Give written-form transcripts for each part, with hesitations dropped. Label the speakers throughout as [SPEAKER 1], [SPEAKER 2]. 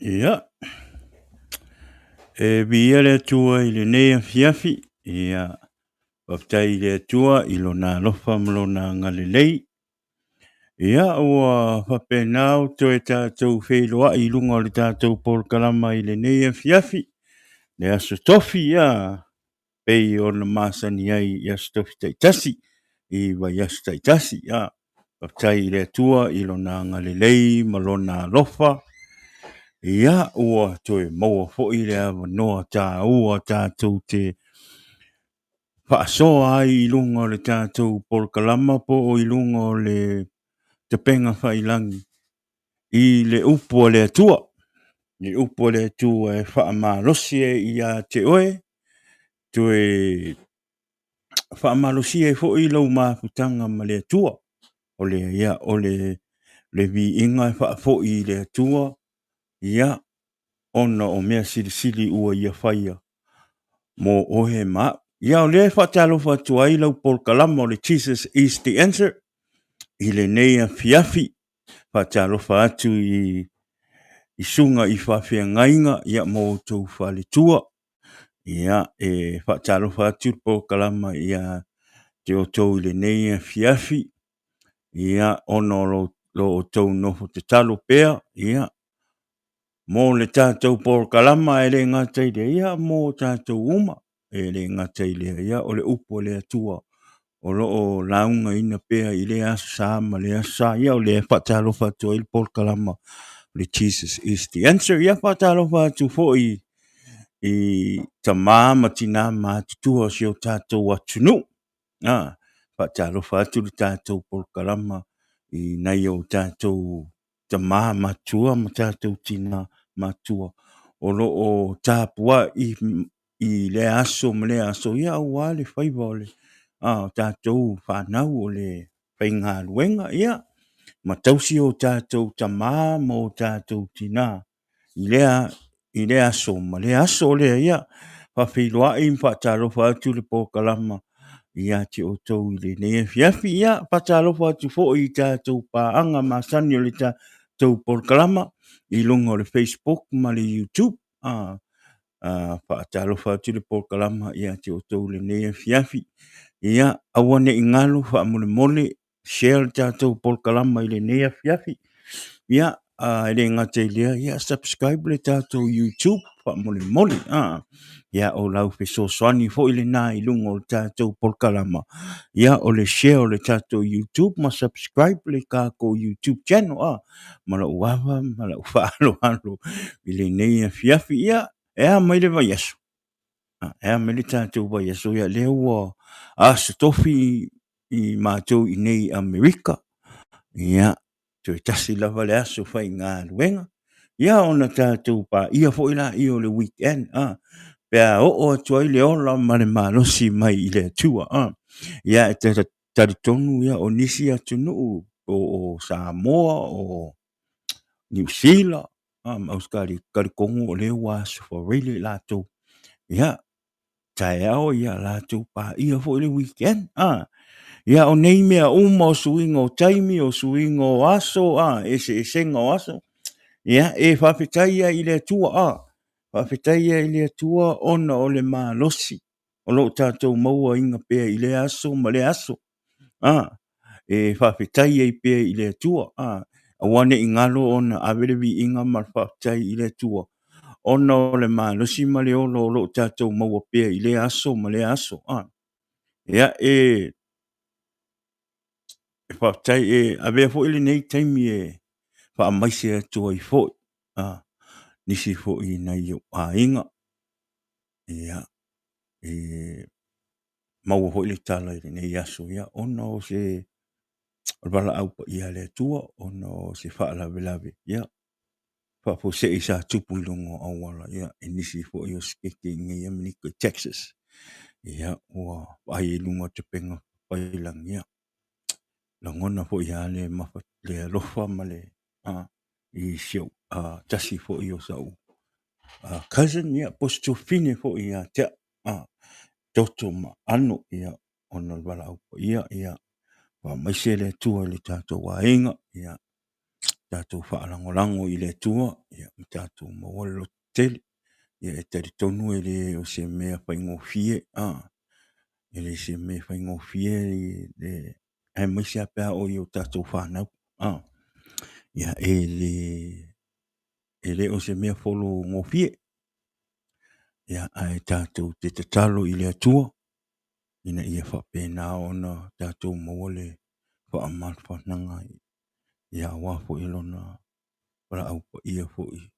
[SPEAKER 1] Ia, e viia le Atua i lenei afiafi. Ia, faafetai i le Atua i Lona alofa ma Lona agalelei. Ia, ua faapena ona toe tatou feiloai i luga o le tatou polokalama i lenei afiafi, le Aso Tofi, ia, pei ona masani ai i Aso Tofi taitasi, i vaiaso taitasi. Ia, faafetai i le Atua i Lona agalelei ma Lona alofa. Ia, ua toe maua foi le avanoa taua tatou te faasoa ai i luga o le tatou polokalama po o i luga o le tapega faiilagi i le upu a le Atua. Le upu a le Atua e faamalosi ai ia te oe, toe faamalosia ai foi lou mafutaga ma le Atua. O le, ia, o le, le viiga e faafoi i le Atua, ia, ona o mea silisili ua Ia faia mo oe ma au. Ia, o lea e faatalofa atu ai lau polokalama o le Jesus is the Answer i lenei afiafi. Faatalofa atu i i susuga i faafeagaiga ia ma outou faletua. Ia, e faatalofa atu le polokalama ia te outou i lenei afiafi, ia, ona o lo outou nofo tatalo pea, ia, mo le tatou polokalama, ae le gata i lea, ia mo tatou uma. E le gata i lea, ia o le upu a le Atua o lo o laugaina pea i lea Aso Sa ma lea Aso Sa. Ia o lea e faatalofa atu ai le polokalama o le Jesus is the Answer. Ia faatalofa atu foi i tama ma tina matutua o si o tatou atunuu. A, faatalofa atu le tatou polokalama i nai o tatou tama matua ma tatou tina matua o lo o tapuai i lea aso ma lea aso, ia aua le faiva o le a tatou fanau o le faigaluega, ia ma tausi o tatou tama ma o tatou tina i lea i lea aso ma lea aso. O lea ia faafeiloai ma faatalofa atu le polokalama ia te outou i lenei afiafi. Ia faatalofa atu foi i tatou paaga masani o le tatou polokalama i luga o le Facebook ma le YouTube. A, faatalofa atu le polokalama ia te outou i lenei afiafi. Ia aua ne i galo faamolemole share le tatou polokalama i lenei afiafi. Ia, e le gata i lea, ia subscribe le tatou YouTube faamolemole. Ia, o lau fesoasoani foi lena i luga o le tatou polokalama. Ia, o le share o le tatou YouTube ma subscribe le tatou YouTube channel. Ma lou ava ma lau faaaloalo i lenei afiafi. Ia, e a mai le vaiaso? E a mai le tatou vaiaso? Ia, lea ua Aso Tofi i matou i nei i Amerika. Ia, toe tasi lava le aso faigaluega. Ia, ona tatou paia foi laia o le weekend, a, pe a oo atu ai le ola ma le malosi mai i le Atua, a. Ia, e talitonu ia o nisi atunuu o Samoa, o Niu Sila, a, ma Ausetalia, talitonu o lea ua aso Faraile latou. Ia, taeao ia latou paia foi le weekend. A, ia o nei mea uma o suiga o taimi, o suiga o aso, a, eseesega o aso. Ia, e faafetai ai i le Atua, a, faafetai ai i le Atua ona o le malosi o lo o tatou mauaina pea i lea aso ma lea aso. A, e faafetai ai pea i le Atua, a, aua ne i galo ona ave le viiga ma le faafetai i le Atua ona o le malosi ma le ola o lo o tatou maua pea i lea aso ma lea aso. A, ia, e faafetai, e avea foi lenei taimi e faamaise atu ai foi, a, nisi foi i nai ou aiga, ia, e maua foi le tala i lenei aso, ia, ona o se o le valaau paia a le Atua, ona o se faalavelave, ia, faafuasei sa tupu i luga o auala, ia, i nisi foi o Setete i inei Amerika i Texas, ia, ua vaai ai i luga o tapena papailagi, ia, lagona foi lava le mafa, le alofa ma le, a, i si ou, a, tasi foi o sau cousin, ia, po o se tuafafine foi ia te au, a, toto ma aano, ia, ona o le valaau paia, ia, faamaise le Atua i le tatou aiga, ia. Tatou faalagolago i le Atua ia ma tatou maua le lototele. Ia e talitonu e le o se mea faigofie, e le se mea faigofie le aemaise lava pe a oo i o tatou fanau. Ia e le o se mea fologofie, ia ae tatou te tatalo i le Atua ina ia faapena ona tatou maua le faamafanafanaga ia aua foi lona valaau paia foi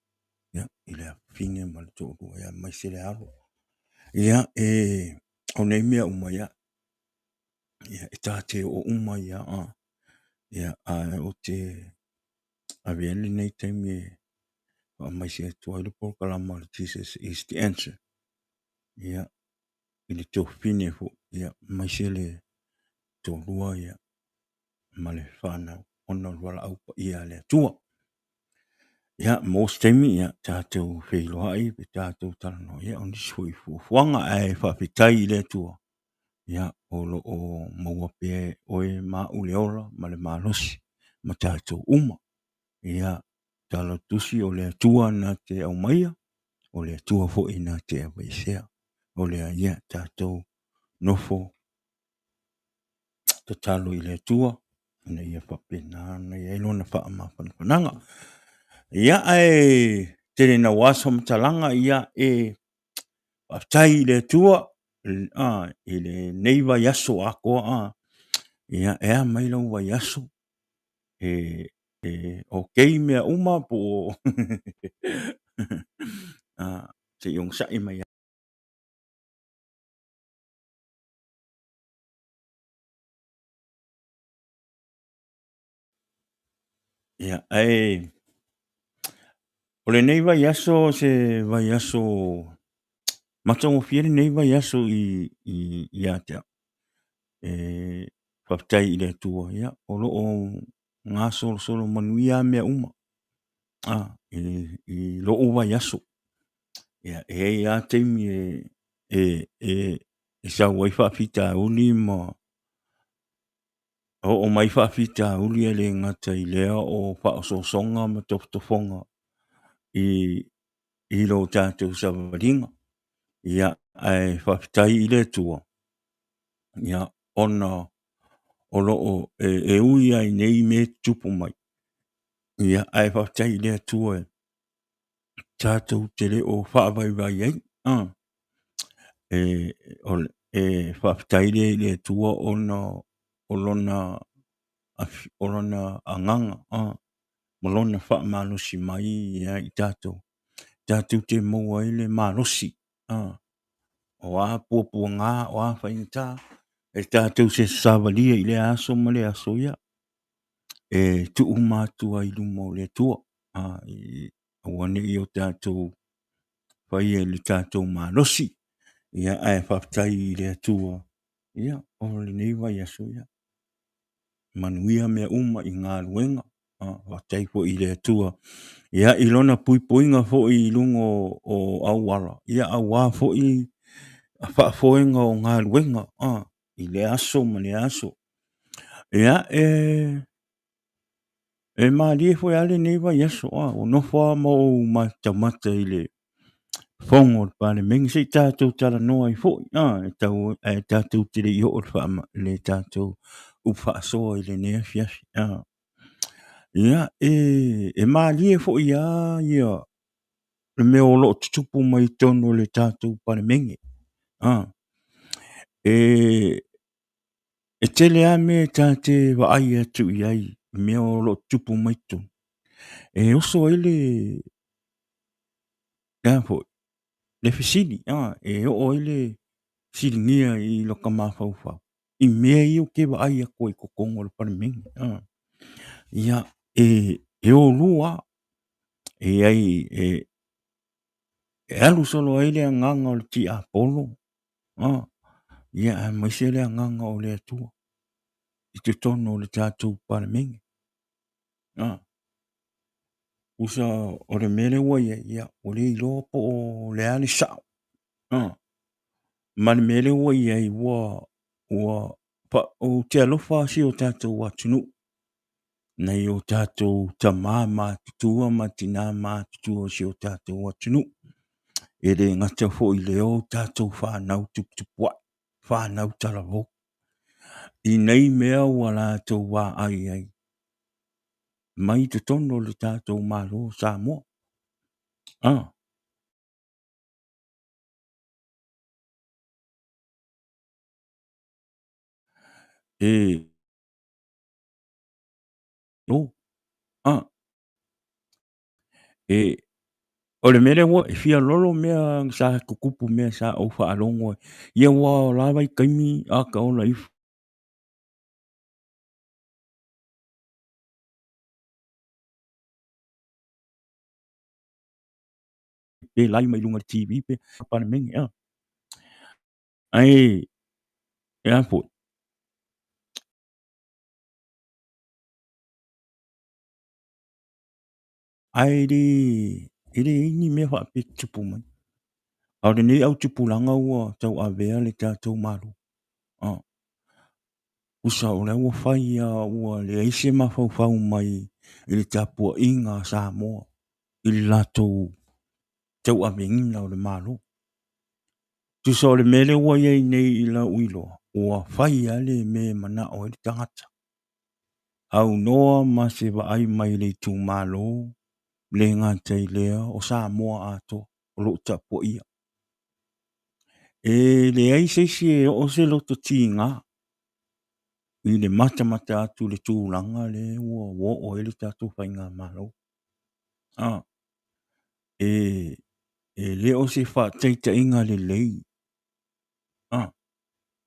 [SPEAKER 1] ia i le afafine ma le toalua ia aemaise le alo. Ia e o nei mea uma ia, ia e ta te oo uma ia a ia ae ou te avea lenei taimi e faamaise atu ai le polokalama o le Jesus is the answer. Ia i le tuafafine foi ia aemaise le toalua ia ma le fanau ona o le valaau paia a le Atua. Ia, mo se taimi, ia, tatou feiloai pe tatou talanoa, ia, o nisi foi fuafuaga, ae faafetai i le Atua, ia, o lo o maua pea e oe ma au le ola ma le malosi ma tatou uma. Ia, tala o le tusi, o le Atua na te aumaia, o le Atua foi na te aveesea. O lea, ia, tatou nofo tatalo i le Atua ina ia faapena ona i ai lona faamafanafanaga. Ia, ae tele naua se faamatalaga, ia e faafetai i le Atua i lenei vaiaso atoa. Ia, e a mai lau vaiaso? E ok mea uma po o se i onosai mai. Ia, ae o lenei vaiaso o se vaiaso matagofie lenei vaiaso ia te au. E faafetai i le Atua, ia, o lo o gasolosolo manuia lava mea uma i lou vaiaso. Ia, e i ai lava taimi e sau ai faafitauli ma oo mai faafitauli e le gata i lea o faaosoosoga ma tofotofoga i lo tatou savaliga. Ia, ae faafetai i le Atua, ia, ona o lo o e ui lava i nei mea e tutupu mai, ia, ae faafetai i le Atua tatou te le o faavaivai ai. E faafetai lea i le Atua ona o lona agaga ma lona faamalosi mai ia i tatou, tatou te maua ai le malosi. O a puapuaga, o a faigata, e tatou te savalia i lea aso ma lea aso ia, e tuu uma atu ai i luma o le Atua, aua ne i o tatou faia i le tatou malosi. Ia, ae faafetai i le Atua, ia, o lenei vaiaso, ia, manuia mea uma i galuega. Faafetai foi i le Atua, ia, i Lona puipuiga foi i luga o auala, ia, aua foi faafoega o galuega i lea aso ma lea aso. Ia, e E malie foi lava lenei vaiaso, ua nofo lava ma ou matamata i le fono a le Palemene, se i tatou talanoa ai foi, e tau, ae tatou te le i oo i le tatou upu faasoa i lenei afiafi. Ia, e malie foi lava ia le mea o lo o tutupu mai i totonu o le tatou Palemene. E E tele lava mea e ta te vaai atu i ai i mea o lo o tutupu mai totonu, e oso ai le a foi, le fesili, e oo ai le fesiligia i lota mafaufau i mea ia ou te vaai atu ai i totonu o le Palemene. Ia, e o lua lava, e i ai, e alu solo ai le agaga o le tiapolo Ia, aemaise le agaga o le Atua i totonu o le tatou Palemene. Tusa o le mea lea ua i ai, ia, ua le iloa po o le a le sao. Ma le mea lea ua i ai, ua, ou te alofa si o tatou atunuu. Nai o tatou tama matutua ma tina matutua o si o tatou atunuu. E le gata foi i lea o tatou fanau tuputupuae, fanau talavou i nei mea ua latou vaai ai mai totonu o le tatou Malo o Samoa. E o a e o le mea lea ua e fia lolo mea sa tutupu mea sa ou faalogo ai ia ua o la vaitaimi a ta ola ifo pe lai mai luga o le TV pe Palemene a ae e a foi Ae le, e leai ni mea faapea e tutupu mai. A o lenei autupulaga ua tauavea le tatou Malo. A, usa o lea ua fai lava ua leai se mafaufau mai i le tapuaiga a Samoa i le latou tauaveina o le Malo. Tusa o le mea lea ua i ai nei i lau iloa, ua fai lava le mea e manao ai le tagata. Aunoa ma se vaai mai le itumalo, le gata i lea o Samoa atoa o lo o tapuaia. E leai se isi e oo se loto tiga i le matamata atu i le tulaga lea ua oo ai le tatou faigamalo. E le o se faataitaiga lelei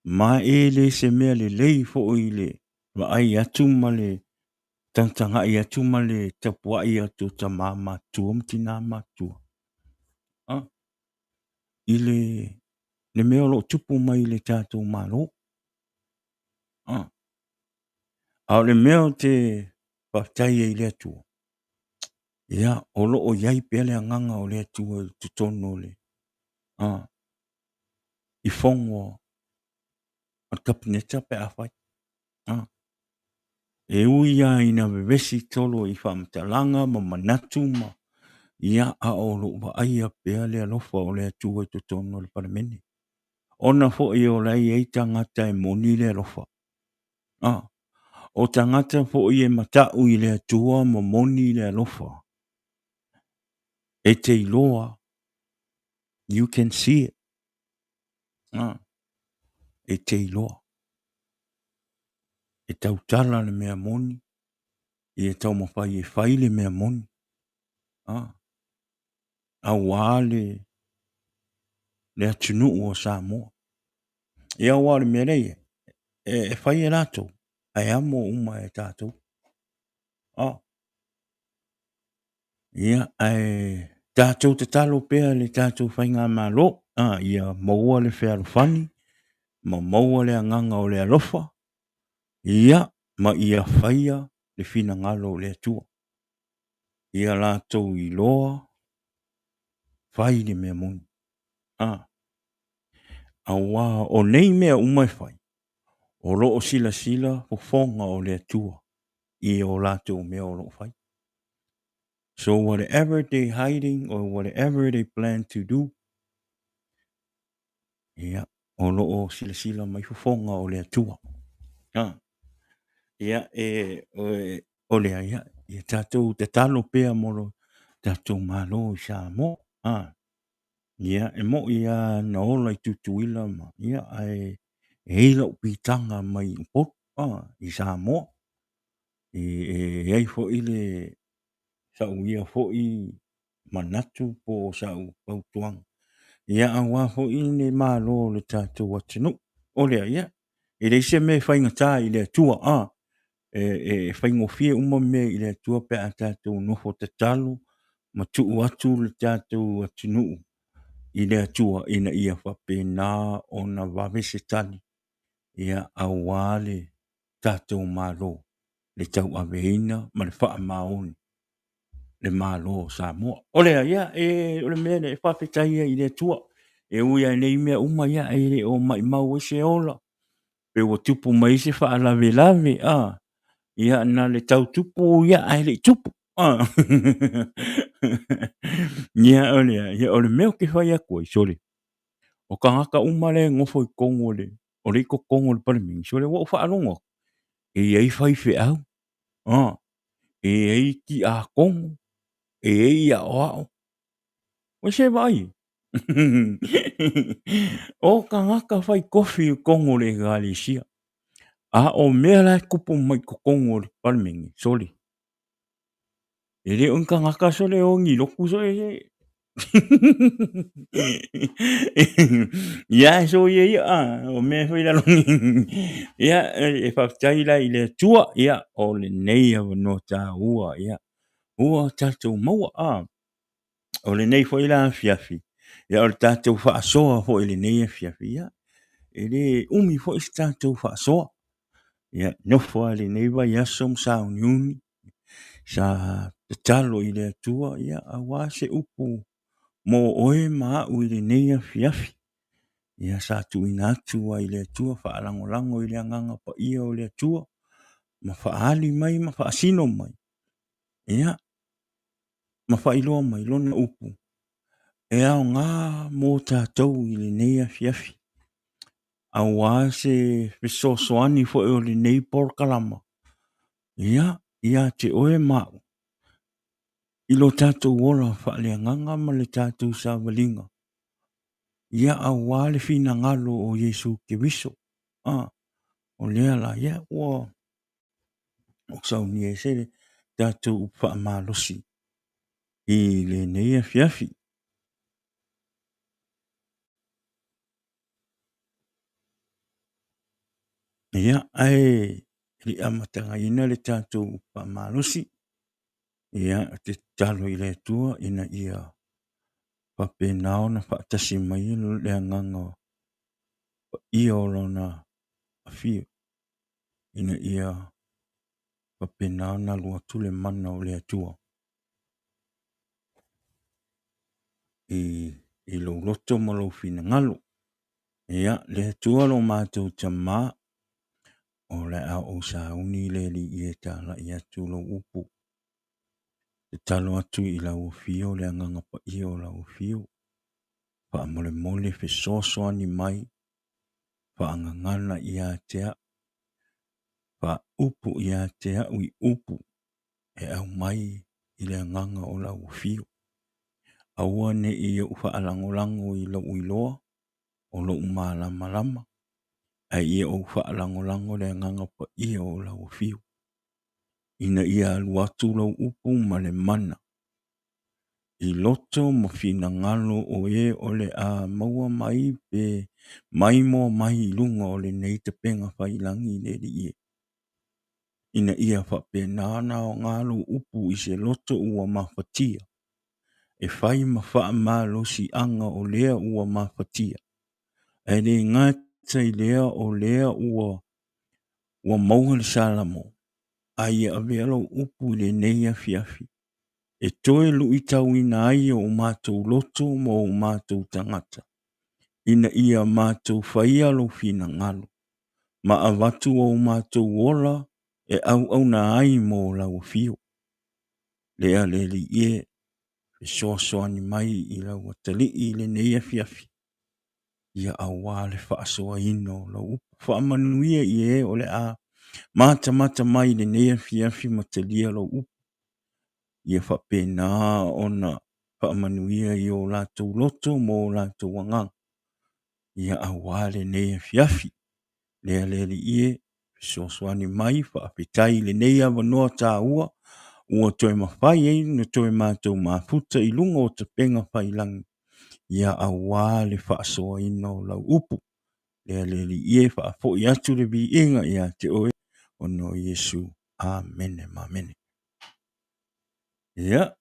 [SPEAKER 1] ma e le se mea lelei foi i le vaai atu ma le tagatagai atu ma le tapuai atu o tama matutua ma tina matutua i le mea o lo o tupu mai i le tatou Malo. A o le mea ou te faafetai ai i le Atua, ia, o lo o i ai pea le agaga o le Atua i totonu o le i fono a le Kapeneta pe afai. E ui lava ina vevesi tolo i faamatalaga ma manatu ma ia, a o lo o vaaia pea le alofa o le Atua i totonu o le Palemene. Ona foi o la e i ai tagata e moni le alofa. O tagata foi e matau i le Atua ma moni le alofa, e te iloa, you can see it. E te iloa. E tautala le mea moni, ia taumafai e fai le mea moni. Aua le atunuu o Samoa. Ia aua o le mea lea e fai e latou, ae amo uma e tatou. Ia, ae tatou tatalo pea le tatou faigamalo, ia maua le fealofani ma maua le agaga o le alofa, ia, ma ia faia le finagalo o le Atua. Ia latou iloa fai le mea moni. Aua o nei mea uma e fai, o lo o silasila fofoga o le Atua i o latou mea o lo o fai. So whatever they hiding or whatever they plan to do, ia, o lo o silasila mai fofoga o le Atua. Ia, e, o lea, ia, ia tatou tatalo pea mo lo tatou Malo i Samoa. Ia, e mo'i lava na ola i Tutuila ma, ia, ae e i ai lou piitaga mai Upolu, i Samoa. E i ai foi le sau ia foi manatu po o sau fautuaga, ia, aua foi le Malo o le tatou atunuu. O lea, ia, e leai se mea e faigata i le Atua, e faigofie uma mea i le Atua pe a tatou nofo tatalo ma tuu atu le tatou atunuu i le Atua ina ia faapena ona vave se tali, ia, aua le tatou Malo, le tauaveina ma le faamaoni le Malo o Samoa. O lea, ia, e, o le mea lea e faafetai ai i le Atua. E ui lava i nei mea uma, ia, e le o maumau ai se ola, pe ua tupu mai se faalavelave, a. Ia, na le tau tupu ia ae le i tupu. Ia, o le, ia, o le mea ou te fai atu ai, sole, o tagata uma lea e nofo i totonu o le, o lea i totonu o le Palemene, sole, ua ou faalogo atu, e i ai faifeau, e i ai tiakono, e i ai aoao. Ua se vaai i O tagata fai tofi i totonu o le Ekalesia. A o mea la e tupu mai i totonu o le Palemene, sole, e le o ni tagata sole e o i ni lotu sole. Ia, soia ia, o mea foi lalo ia, e faafetai la i le Atua, ia, o lenei avanoa taua, ia, ua tatou maua. O lenei foi la afiafi, ia o le tatou faasoa foi i lenei afiafi, ia, e le umi foi se tatou faasoa. Ia, nofo lava i lenei vaiaso ma sauniuni, sa tatalo i le Atua, ia, aua se upu mo oe ma au i lenei afiafi. Ia, sa tuuina atu ai i le Atua, faalagolago i le Agaga Paia o le Atua, ma faaali mai ma faasino mai, ia, ma faailoa mai lona upu e aoga mo tatou i lenei afiafi, aua se fesoasoani foi o lenei polokalama, ia, ia te oe ma au, i lo tatou ola faaleagaga ma le tatou savaliga, ia aua le finagalo o Iesu Keriso. A, o lea la, ia, ua ou saunia ai se tatou upu faamalosi i lenei afiafi. Ia, ae le i amatagaina le tatou upu faamalosi, ia, ou te tatalo i le Atua ina ia faapena ona faatasi mai le Agaga Paia o Lona Afio, ina ia faapena ona alu atu le mana o le Atua i lou loto ma lou finagalo. Ia, le Atua lo matou Tama, o le a ou sauni le Alii e talai atu lou upu. Tatalo atu i lau afio, le Agaga Paia o lau afio, faamolemole fesoasoani mai, faagagana ia te au, faaupu ia te au i upu e aumai i le agaga o lau afio. Aua ne i ou faalagolago i lou iloa o lou malamalama, ae ia ou faalagolago le Agaga Paia o lau afio, ina ia alu atu lau upu ma le mana i loto ma finagalo o e o le a maua mai pe maimoa mai i luga o lenei tapega faiilagi le Alii e, ina ia faapena ona aoga lou upu i se loto ua mafatia, e fai ma faamalosiaga o lea ua mafatia, ae le gata i lea o lea ua ua maua le salamo, a ia avea lou upu i lenei afiafi e toe luitauina ai o matou loto ma o matou tagata, ina ia matou faia lou finagalo, ma avatu o matou ola e auauna ai mo lau afio. Lea le Alii e, fesoasoani mai i lau atalii i lenei afiafi, ia aua le faasoaina o lau upu. Faamanuia i e o le a matamata mai i lenei afiafi ma talia lau upu. Ia faapena ona faamanuia i o latou loto ma o latou agaga, ia aua lenei afiafi. Lea le Alii e, fesoasoani mai, faafetai i lenei avanoa taua ua toe mafai ai ona toe matou mafuta i luga o tapega faiilagi, ia aua le faasoaina o lau upu. Lea le Alii e, faafoi atu le viiga ia te oe ona o Iesu. Amene ma amene. Ia,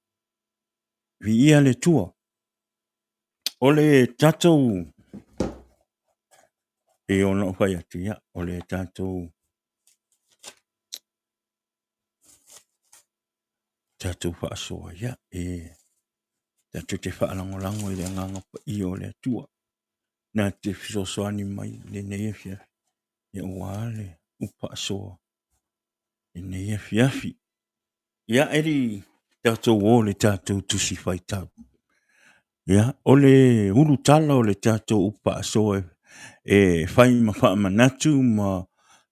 [SPEAKER 1] viia le Atua. O le tatou, pei ona ou fai atu, ia, o le tatou, tatou faasoa, ia, e tatou te faalagolago i le Agaga Paia o le Atua, na te fesoasoani mai i lenei afiafi, ia aua le upu faasoa. Lenei afiafi. Ia, e le i tatou o i le tatou Tusi Faitau. Ia, o le ulutala o le tatou upu faasoa e fai ma faamanatu ma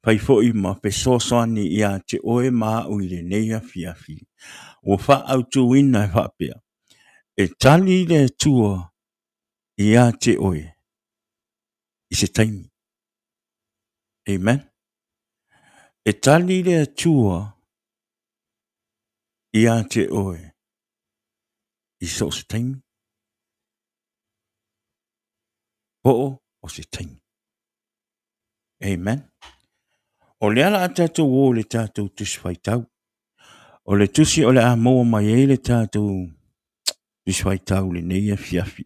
[SPEAKER 1] fai foi ma fesoasoani ia te oe ma au i lenei afiafi, ua faaautuina e faapea, E tali le Atua ia te oe i se taimi. Amen. E tali le Atua ia te oe i so o se taimi, po o se taimi. Amen. O lea la a tatou o i le tatou tusi faitau. O le tusi o le a maua mai ai le tatou tusi faitau i lenei afiafi.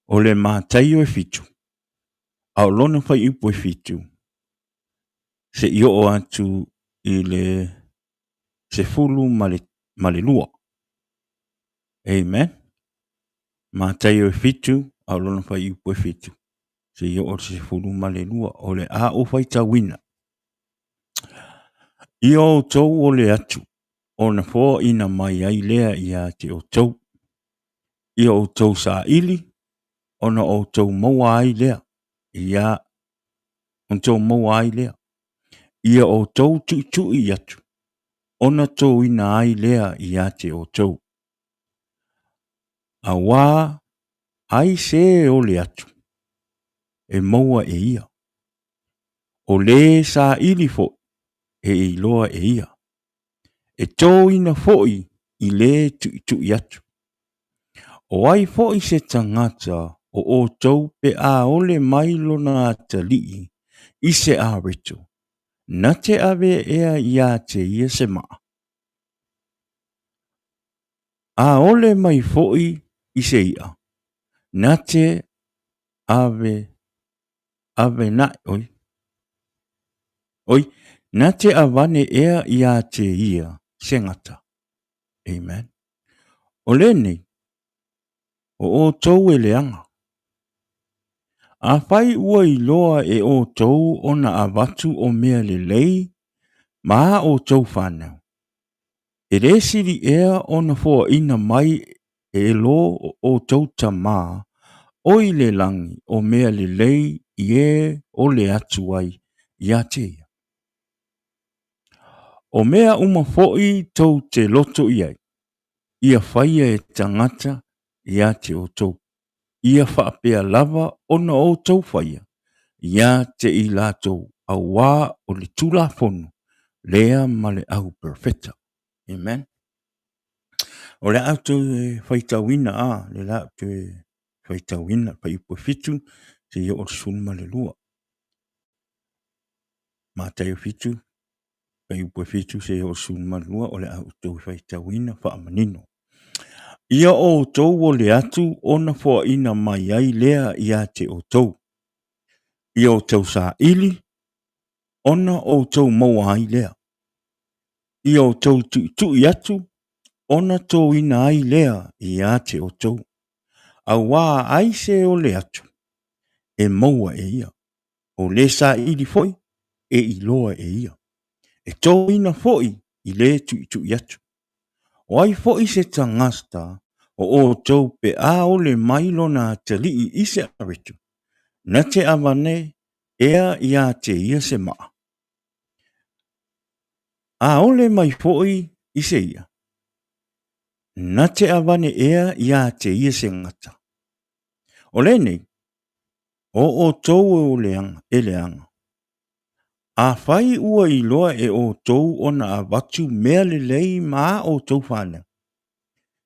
[SPEAKER 1] O le Mataio e 7, a o lona fuaiupu e 7, seia oo atu i le 12. Amen. Mataio e 7, a o lona fuaiupu e 7, seia oo i le 12. O le a ou faitauina. Ia outou ole atu, ona foaina mai ai lea ia te outou. Ia outou saili, ona outou maua ai lea ia outou maua ai lea. Ia outou tuitui atu, ona toina ai lea ia te outou. Auā ai se ole atu e maua e ia, o lē saili foi e iloa e ia, e toina foi i lē tuitui atu. O ai foi se tagata o outou pe a ole mai lona atalii i se areto, na te ave ea iā te ia se maa? A ole mai foi i se i'a, na te ave ave naʻe oi oi na te avane ea iā te ia se gata? Amen. O lenei, o outou e leaga. Afai ua iloa e outou ona avatu o mea lelei ma a outou fanau, e lē sili ea ona foaina mai e lo outou Tamā o i le lagi o mea lelei i e ole atu ai ia te ia. O mea uma foi tou te loto i ai, ia faia e tagata ia te outou, ia faapea lava ona outou faia ia te i latou, auā o le Tulafono lea ma le Au Perofeta. Amen. O le a outou e faitauina a, le la outou e faitauina, fuaiupu e 7, seia oo i le 12. Mataio 7, fuaiupu e 7 seia oo i le 12, o le a outou faitauina faamanino. Ia outou ole atu ona foaina mai ai lea ia te outou. Ia outou saili ona outou maua ai lea. Ia outou tuitui atu ona toina ai lea ia te outou. Auā ai se ole atu e maua e ia. O lē saili foi e iloa e ia, e toina foi i lē tuitui atu. O ai foi se tagata o outou pe a ole mai lona atalii i se areto, na te avane ea ia te ia se maa? A ole mai foi i se ia, na te avane ea ia te ia se gata? O lenei, O outou e leaga. Afai ua iloa e outou ona avatu mea lelei ma a outou fanau,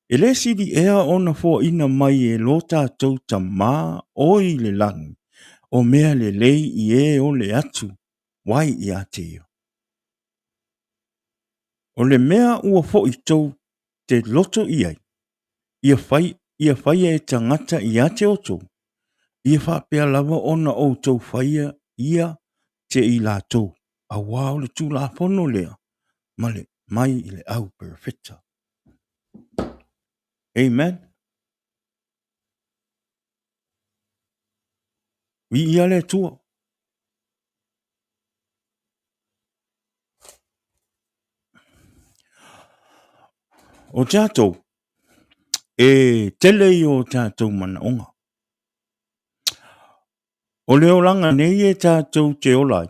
[SPEAKER 1] e lē sili ea ona foaina mai e lo tatou Tamā o i le lagi o mea lelei i e ole atu ai ia te ia? O le mea ua foi tou te loto i ai, ia fai, ia faia e tagata ia te outou, ia faapea lava ona outou faia ia te i latou, auā o le Tulafono lea ma le mai i le au perofeta. Amen. Viia le Atua. O tatou, e tele i o tatou manaoga. O le olaga nei e tatou te ola ai,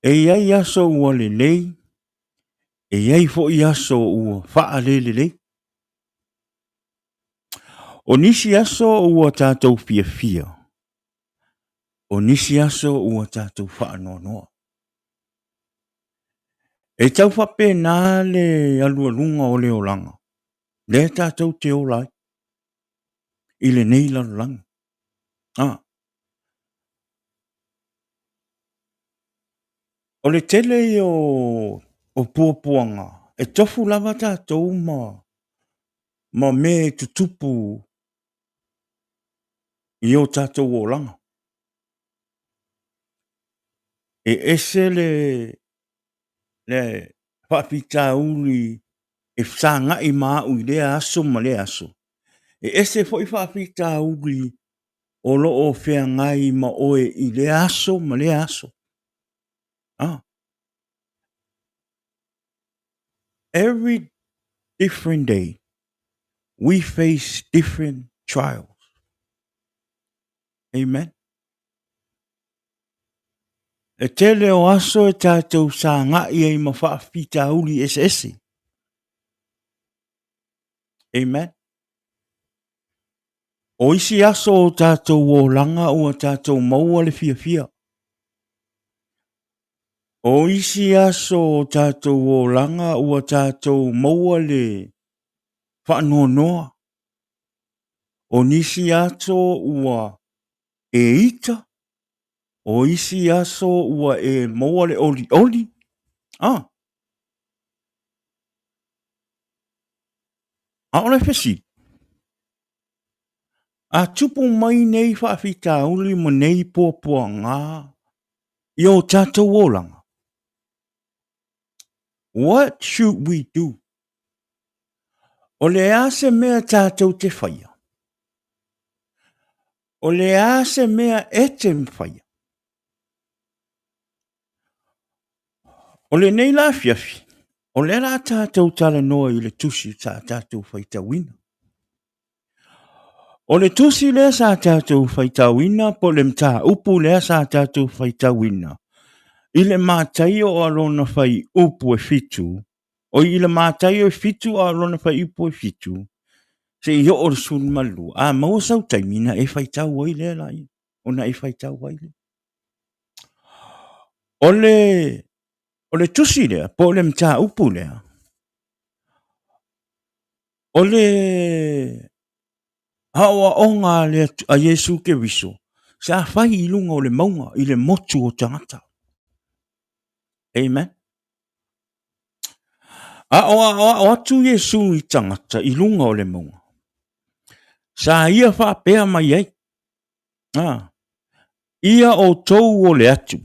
[SPEAKER 1] e i ai aso ua lelei, e i ai foi aso ua faalelelei. O nisi aso ua tatou fiafia, o nisi aso ua tatou faanoanoa. E tau faapena le alualuga o le olaga, lea tatou te ola ai i lenei lalolagi. A. O le tele ia o puapuaga e tofu lava tatou ma mea e tutupu i o tatou olaga. E ese le faafitauli e fesagai ma au i lea aso ma lea aso. E ese foi faafitauli o lo o feagai ma oe i lea aso ma lea aso. Every different day we face different trials. Amen. E tele o aso e tatou sagai ai ma faafitauli eseese. Amen. O isi aso o tatou olaga ua tatou maua le fiafia. O isi aso o tatou olaga ua tatou maua le faanoanoa. O nisi aso ua e ita, o isi aso ua e maua le olioli. Ah. A o le fesili, a tupu mai nei faafitauli ma nei puapuaga i o tatou olaga, what should we do? O le a se mea tatou te faia? O le a se mea e te faia? O lenei la afiafi, o lea la tatou talanoa i le tusi sa tatou faitauina. O le tusi lea sa tatou faitauina po o le mataupu lea sa tatou faitauina i le Mataio a lona fuaiupu e 7, oi i le Mataio e 7 a lona fuaiupu e 7 seia oo i le 12, a maua sau taimi ona e faitau ai lea laia, ona e faitau ai lea. O le tusi lea po o le mataupu lea, o le aoaoga a Iesu Keriso sa fai i luga o le mauga i le motu o tagata. Amen. A o aoao atu Iesu i tagata i luga o le mauga, sa ia faapea mai ai, Ia outou o le atu,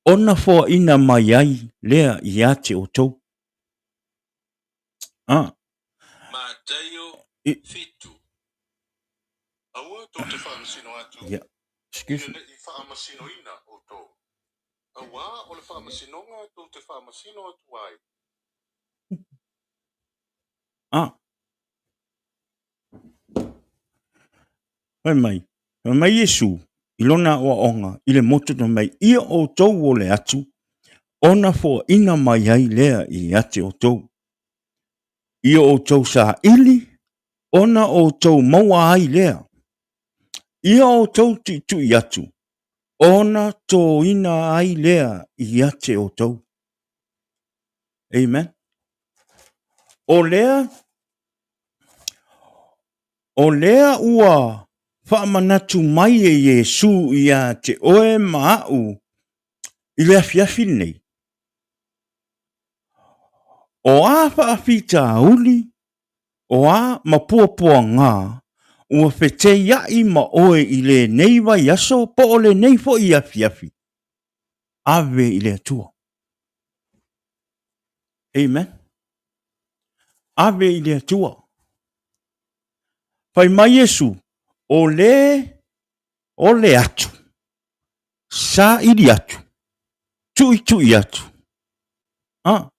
[SPEAKER 1] ona foaina mai ai lea ia te outou.
[SPEAKER 2] Mataio 7. Aua tou te faamasino atu, ina ne i faamasinoina outou. Auā o le faamasinoga tou te faamasino atu ai.
[SPEAKER 1] Fai mai, fai mai Iesu i lona aoaoga i le motu na mai, ia outou o le atu, ona foaina mai ai lea ia te outou. Ia outou saili, ona outou maua ai lea. Ia outou tuitui atu, ona toina ai lea ia te outou. Amen. O lea O lea ua faamanatu mai e Iesu ia te oe ma aʻu i le afiafi lenei, o a faafitauli, o a ma puapuaga ua feteiaʻi ma oe i lenei vaiaso po o lenei foi afiafi, ave i le Atua. Amen. Ave i le Atua. Fai mai Iesu, o le o le atu, saili atu, tuitui atu. Ah.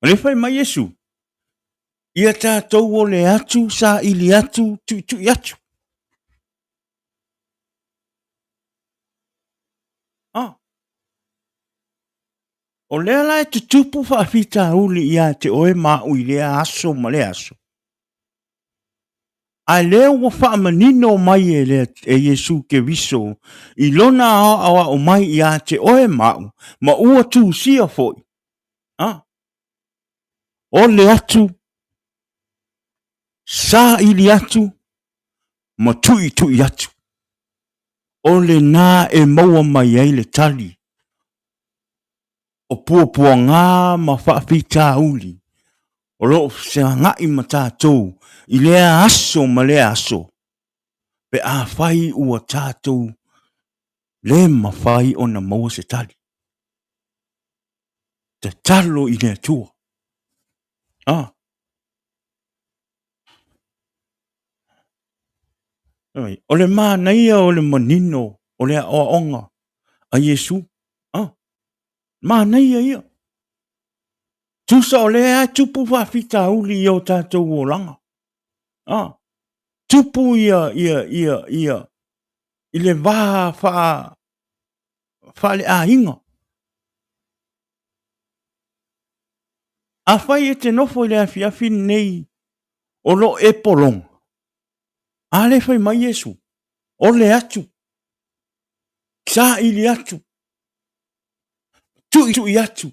[SPEAKER 1] O lea fai mai Iesu, ia tatou ole atu, saili atu, tuitui atu. Ah. O lea la e tutupu faafitauli ia te oe ma au i lea aso ma lea aso. A lea ua faamanino mai e, le, e Iesu Keriso i lona aoaoao mai ia te oe ma au, ma ua tusia foi. Ah. Ole atu, saili atu, ma tuitui atu. O lena e maua mai ai le tali o puapuaga ma faafitauli o lo o feagai ma tatou i lea aso ma lea aso, pe afai ua tatou le mafai ona maua se tali. Tatalo i le Atua. Ah. O le manaia o le manino o le aoaoga a Iesu. Ah, manaia ia. Tusa o lea e tupu faafitauli i o tatou olaga. Ah, tupu ia, ia, ia, ia, i le va faa, faaleaiga. Afai e te nofo i le afiafi lenei o lo o e pologa, a lea fai mai Iesu, ole atu, saili atu, tuitui atu,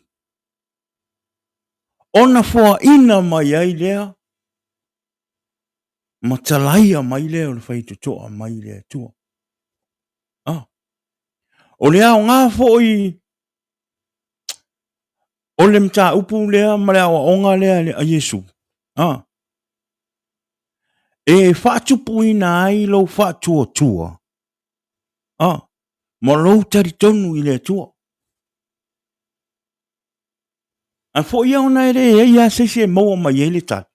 [SPEAKER 1] ona foaina mai ai lea ma talaia mai lea o le faitotoa mai le Atua. Ah. O le aoga foi o le mataupu lea ma le aoaoga lea a Iesu, ah, e faatupuina ai lou faatuatua ah, ma lou talitonu i le Atua. A foi ia ona e leai lava se isi e maua mai ai le tali.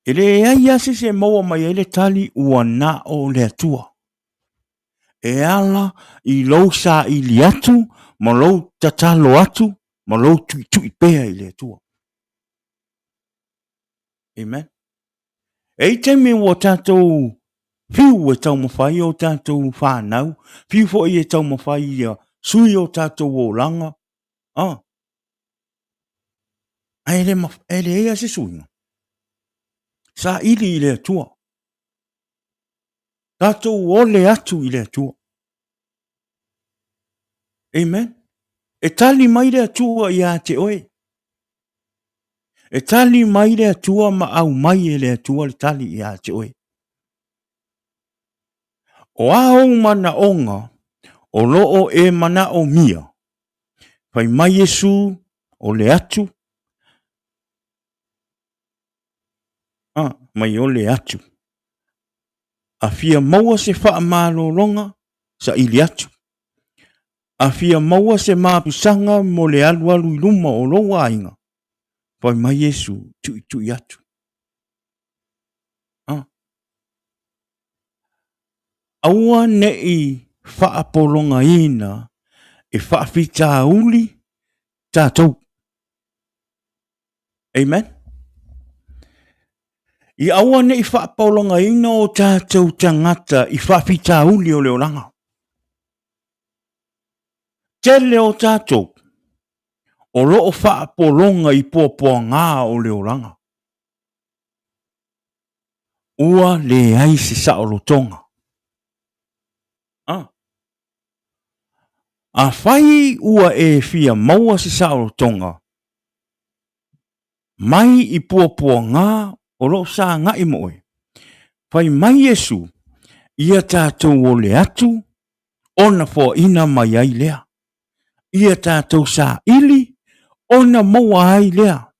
[SPEAKER 1] E leai lava se isi e maua mai ai le tali ua na o le Atua. E ala i lou saili atu ma lou tatalo atu ma lou tuitui pea i le Atua. Amen. E i taimi ua tatou fiu e taumafai o tatou whanau, fiu foi e taumafai ia sui o tatou olaga, ah. Ae le, e leai lava se suiga. Saili i le Atua. Tatou ole atu i le Atua. Amen. E tali mai le Atua ia te oe. E tali mai le Atua ma aumai e le Atua le tali ia te oe. O a ou manaoga o lo o e manaomia, fai mai Iesu, o le atu, a, mai o le atu. A fia maua se faamalologa, saili atu. A fia maua se mapusaga mo le alualu i luma o lou aiga, fai mai Iesu, tuitui atu. A. Aua ne i faapologaina e faafitauli tatou. Amen. Ia aua ne i faapologaina o tatou tagata i faafitauli o le olaga. Tele o tatou o lo o faapologa i puapuaga o le olaga. Ua leai se saolotoga. Ah. Afai ua e fia maua se saolotoga, mai i puapuaga o lo o sagai ma oe, fai mai Iesu, ia tatou ole atu ona foaina mai ai lea. Ia tatou saili ona maua ai lea.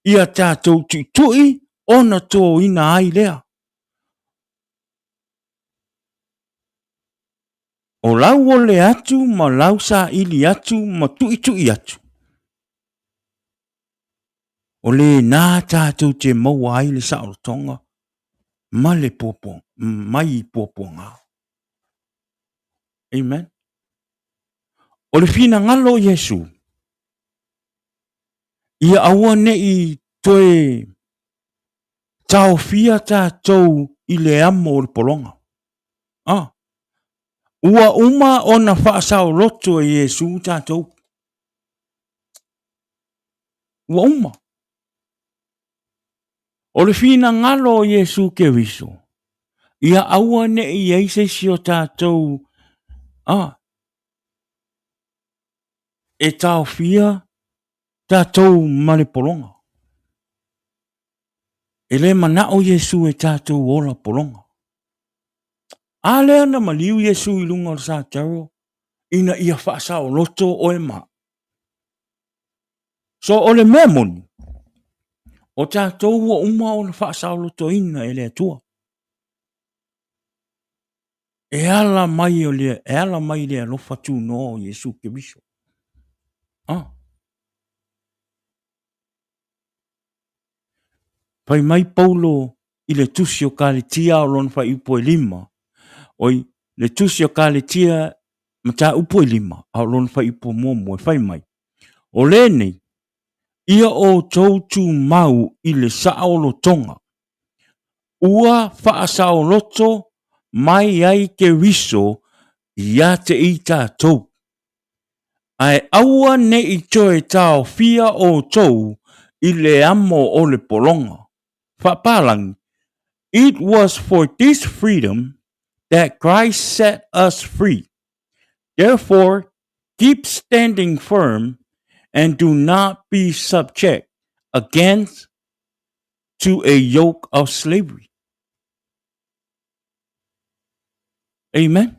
[SPEAKER 1] Ia tatou tuitui ona toina ai lea. O lau ole atu ma lau saili atu ma tuitui atu, o lena tatou te maua ai le saolotoga ma le puapua, mai i puapuaga. Amen. O le finagalo o Iesu, ia aua ne i toe taofia tatou i le amo o le pologa. Ah, ua uma ona faasaoloto e Iesu tatou. Ua uma. O le finagalo o Iesu Keriso, ia aua ne i i ai se isi o tatou ah, e taofia tatou ma le pologa. E le manao Iesu e tatou ola pologa. A lea na maliu Iesu i luga o le sataro ina ia faasaoloto oe ma au. So o le mea moni, o tatou ua uma ona faasaolotoina e le Atua. E ala mai o le, e ala mai le alofa tunoa o Iesu Keriso. Ah. Fai mai Paulo i le tusi o Kaletia o lona faaiupu e lima, oi, le tusi o Kaletia mataupu e lima, a o lona faaiupu muamua e fai mai, O lenei, ia outou tumau i le saolotoga, ua faasaoloto mai ai Keriso ia te i tatou, ae aua ne i toe taofia outou i le amo o le pologa. Faapalagi, It was for this freedom that Christ set us free. Therefore, keep standing firm and do not be subject again to a yoke of slavery. Amen.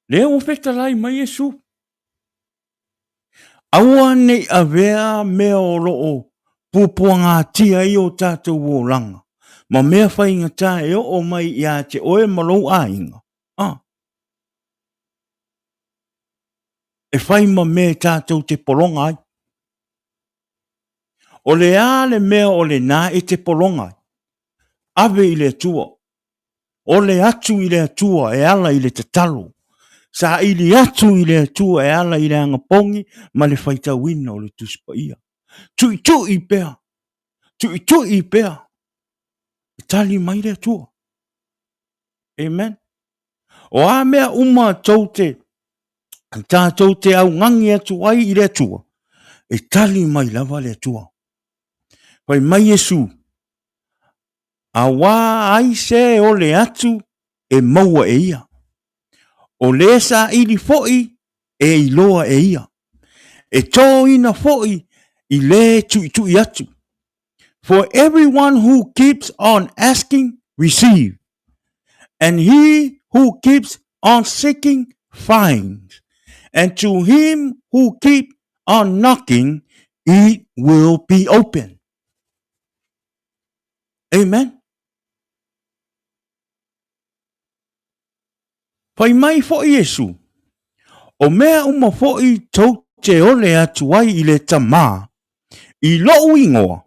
[SPEAKER 1] Lea ua fetalai mai Iesu. Aua ne i avea mea o lo o puapuagatia ai o tatou olaga ma mea faigata e oo mai ia te oe ma lou aiga, a e fai ma mea e tatou te pologa ai. O le a le mea o lena e te pologa ai? Ave i le Atua. Ole atu i le Atua e ala i le tatalo. Saili atu i le Atua e ala i le agapogi ma le faitauina o le Tusi Paia. Tuitui pea, tuitui pea, e tali mai le Atua. Amen. O a mea uma tou te, tatou te augani atu ai i le Atua, e tali mai lava le Atua. Fai mai Iesu, Auā ai se ole atu e maua e ia. O le saili foi e iloa e ia. E tōina foi i le tuitui atu. For everyone who keeps on asking, receive. And he who keeps on seeking, finds. And to him who keep on knocking, it will be open. Amen. Fai mai foi Iesu, o mea uma foi tou te ole atu ai i le Tamā, i loʻu ingoa,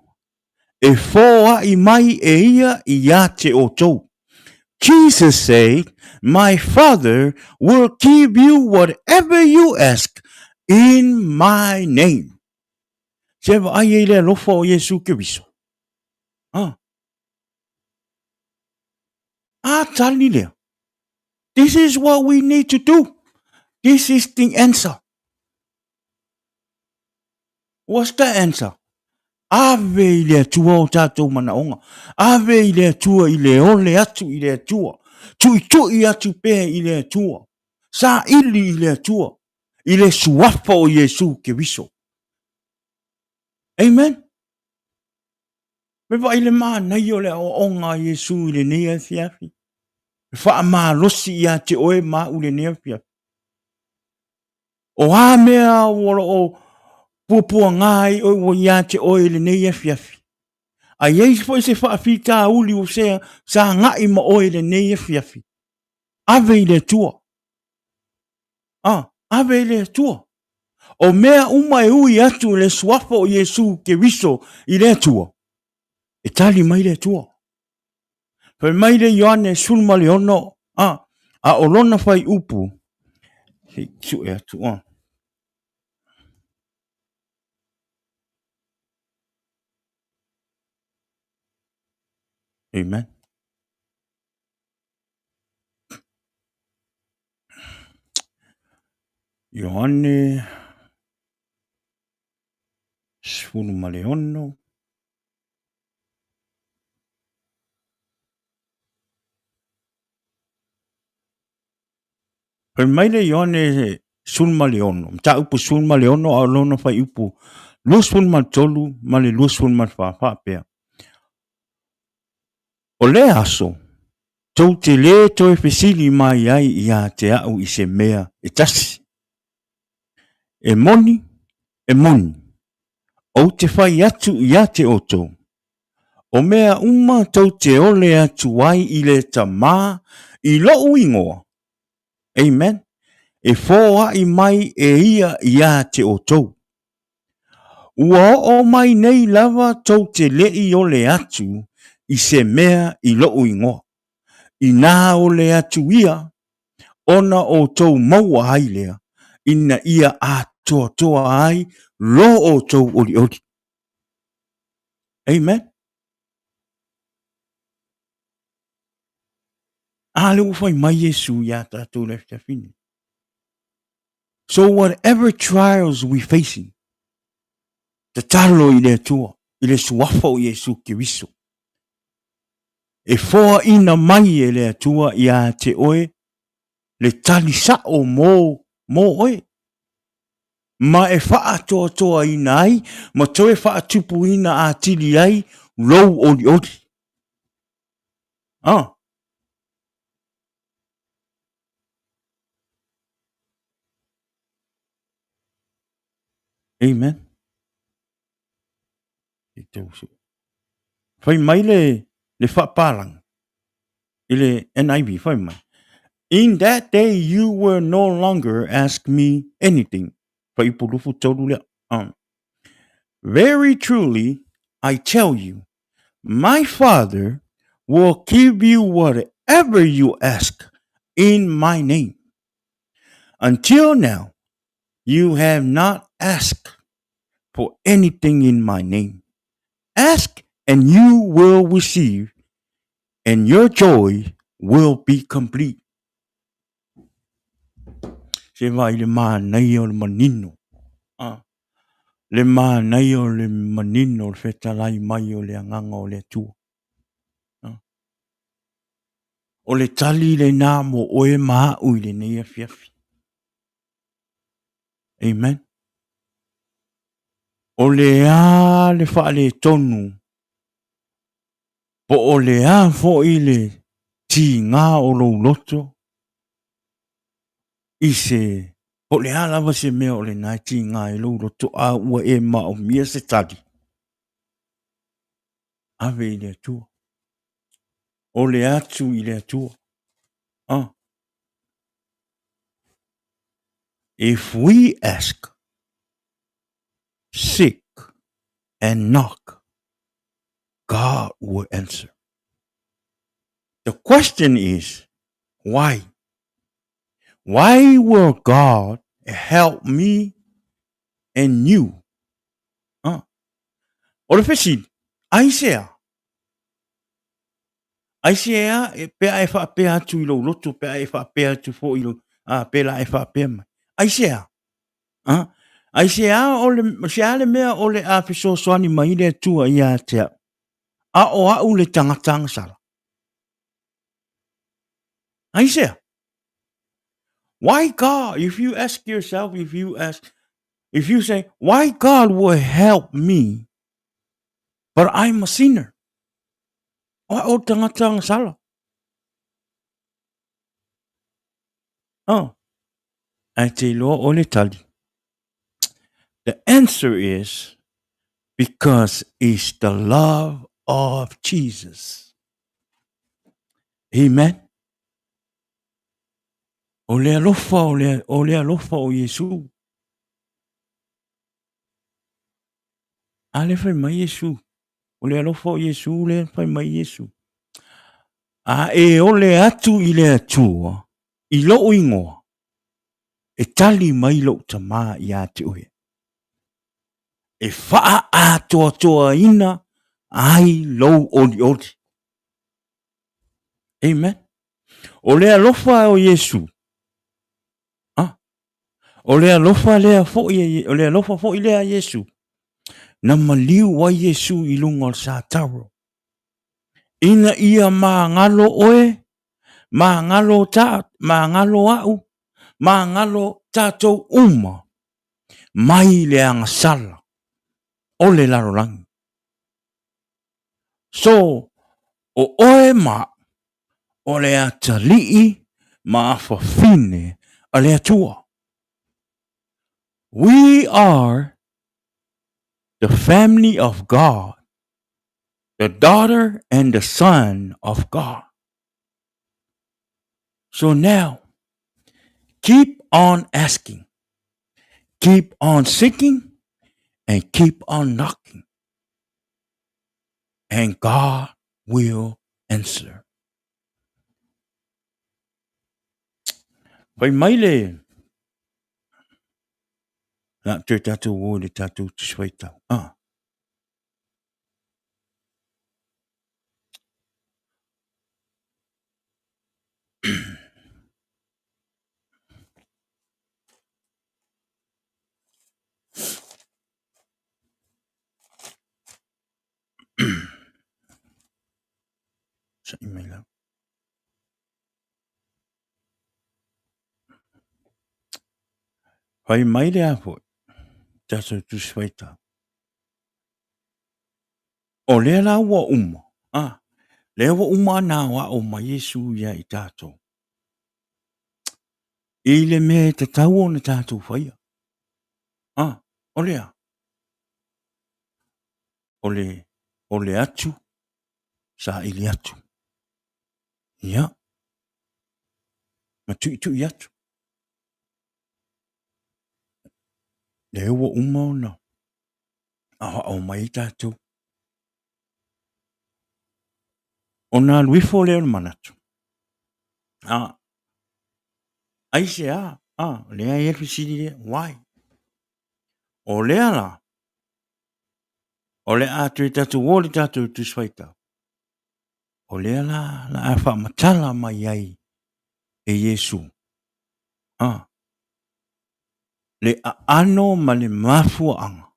[SPEAKER 1] e foai mai e ia iā te outou. Jesus said, My Father will give you whatever you ask in my name. Se vaai ai le alofa o Iesu Keriso. Ah. A tali lea. This is what we need to do. This is the answer. What's the answer? Ave i le Atua o tātou manaonga. Ave i le Atua i le ole atu i le Atua. Tuitui atu pea i le Atua. Saili i le Atua. I le suafa o Iesu Keriso. Amen. Me vaai le manaia o le aoaoga a Iesu i lenei afiafi. E faamalosi ia te oe ma au i lenei afiafi. O a mea o lo o puapuaga ai oe ua ia te oe i lenei afiafi. A i ai foi se faafitauli ua se sagai ma oe i lenei afiafi, ave i le Atua. Ah, ave i le Atua. O mea uma e ui atu i le suafa o Iesu Keriso i le Atua, e tali mai le Atua. Fai mai le Ioane 16, ah, A o lona fuaiupu, se i sue atu a. Amen. Ioane 16. Fai mai le Ioane 16, mataupu 16 a o lona fuaiupu 23 ma le 24 faapea. O lea aso, tou te lē toe fesili mai ai ia te a'u i se mea e tasi. E moni, e moni, ou te fai atu ia te outou, o mea uma tou te ole atu ai i le Tamā i lo'u igoa, amen, e foaʻi mai e ia iā te outou. Ua oo mai nei lava tou te leʻi ole atu i se mea i loʻu igoa. Inā ole atu ia, ona outou maua ai lea, ina ia atoatoa ai lo outou olioli. Amen. A lea ua fai mai Iesu iā tatou i le afiafi nei. So whatever trials we facing, tatalo i le Atua, i le suafa o Iesu Keriso, e foaina mai e le Atua ia te oe le tali sa'o mo, mo oe, ma e fa'atoatoaina ai ma toe fa'atupuina atili ai lou olioli. Ah. Amen. I tau su. Fai mai le, le whaapalang i le NIV, fai mai. In that day you will no longer ask me anything. Fai pulufu tolu lea. Very truly, I tell you, my Father will give you whatever you ask in my name. Until now, you have not asked for anything in my name. Ask and you will receive, and your joy will be complete. Se vai le manaia o le manino. Ah. Le manaia o le manino o le fetalai mai o le Agaga o le Atua. O le tali lenā mo oe ma a'u i lenei afiafi. Amen. O le a le faaletonu po o le a foi le tigā o lou loto i se po o le a lava se mea o lena e tigā ai lou loto a ua e maomia se tali, ave i le Atua. Ole atu i le Atua. Ah. If we ask, seek, and knock, God will answer. The question is, why? Why will God help me and you? Ah. O le fesili, aisea? Aisea e pea e faapea atu i lou loto, pea e faapea atu foi i lou, ah, pēlā e faapea mai. Aisea? Ah, aisea o le, se a le mea o le a fesoasoani mai le Atua ia te au? A o a'u le tagata agasala. Aisea? Why God, if you ask yourself, if you ask, if you say, why God will help me, but I'm a sinner? O a'u le tagata agasala. Oh, ae te iloa o le tali. The answer is because it's the love of Jesus. Amen. O le alofa o le, o le alofa o Iesu. A le fai mai Iesu. O le alofa o Iesu le fai mai Iesu. A e ole atu i le Atua. i lou igoa, e tali mai lou Tama ia te oe, e faaatoatoaina ai lou olioli. Amen. O le alofa o Iesu, ah, o le alofa lea foi, o le alofa foi lea a Iesu, na maliu ai Iesu i luga o le sataro, ina ia magalo oe, magalo ta, magalo au, magalo tatou uma mai le agasala o le lalolagi. So, o oe ma au, o le atalii ma afafine a le Atua. We are the family of God, the daughter and the son of God. So now, keep on asking, keep on seeking, and keep on knocking. And God will answer. Fai mai le la toe tatou o i le tatou Tusi Faitau. Ah. Sa'i mai lau. Fai mai le a foi, tatou Tusi Faitau. O lea la ua uma, a, lea ua uma ona aoao mai Iesu ia i tatou i le mea e tatau ona tatou faia. A, o lea, o le, o le atu, saili atu. Ia, ma tuitui atu. Lea ua uma ona aoao mai ai tatou. Ona alu ifo lea o le manatu, a, aisea, a, lea e i ai le fesili lea, why? O lea la, o le a toe tatou o i le tatou Tusi Faitau, o lea la la a faamatala mai ai e Iesu, a, le aano ma le mafuaaga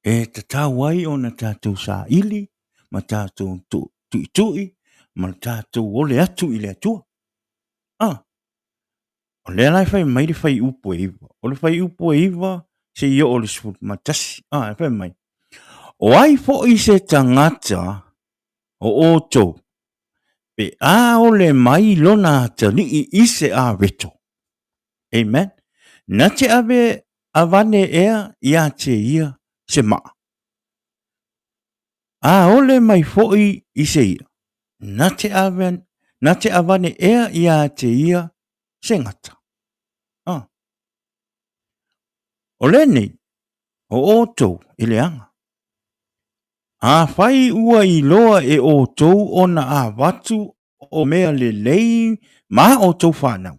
[SPEAKER 1] e tatau ai ona tatou saili ma tatou tuitui ma tatou ole atu i le Atua. A, o lea la e fai mai le fuaiupu e 9. O le fuaiupu e 9 seia oo i le 11. A, e fai mai, o ai foi se tagata o outou pe a ole mai lona atalii i se aveto. Amen. Na te ave avane ea ia te ia se maa. A ole mai foi i se ia, na te ave, na te avane ea ia te ia se gata. Ah. O lenei, o outou e leaga. Afai ua iloa e outou ona avatu o mea lelei ma outou fanau,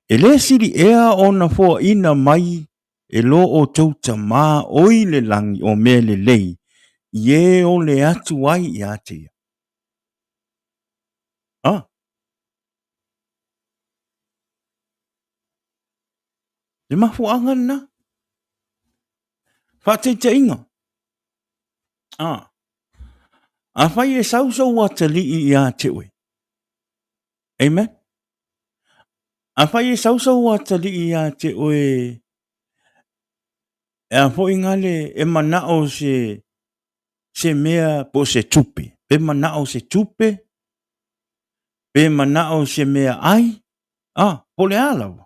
[SPEAKER 1] e le sili ea ona foaina mai e lo outou Tama o i le lagi o mea lelei i e ole atu ai ia te ia. A. Le mafuaaga lena. Faataitaiga. A. Afai e sau sou atalii ia te oe. Amen. Afai e sau sou atalii ia te oe e a foi ngale e manao se se mea po o se tupe. Pe manao se tupe, pe manao se mea ai, a, po o le a lava.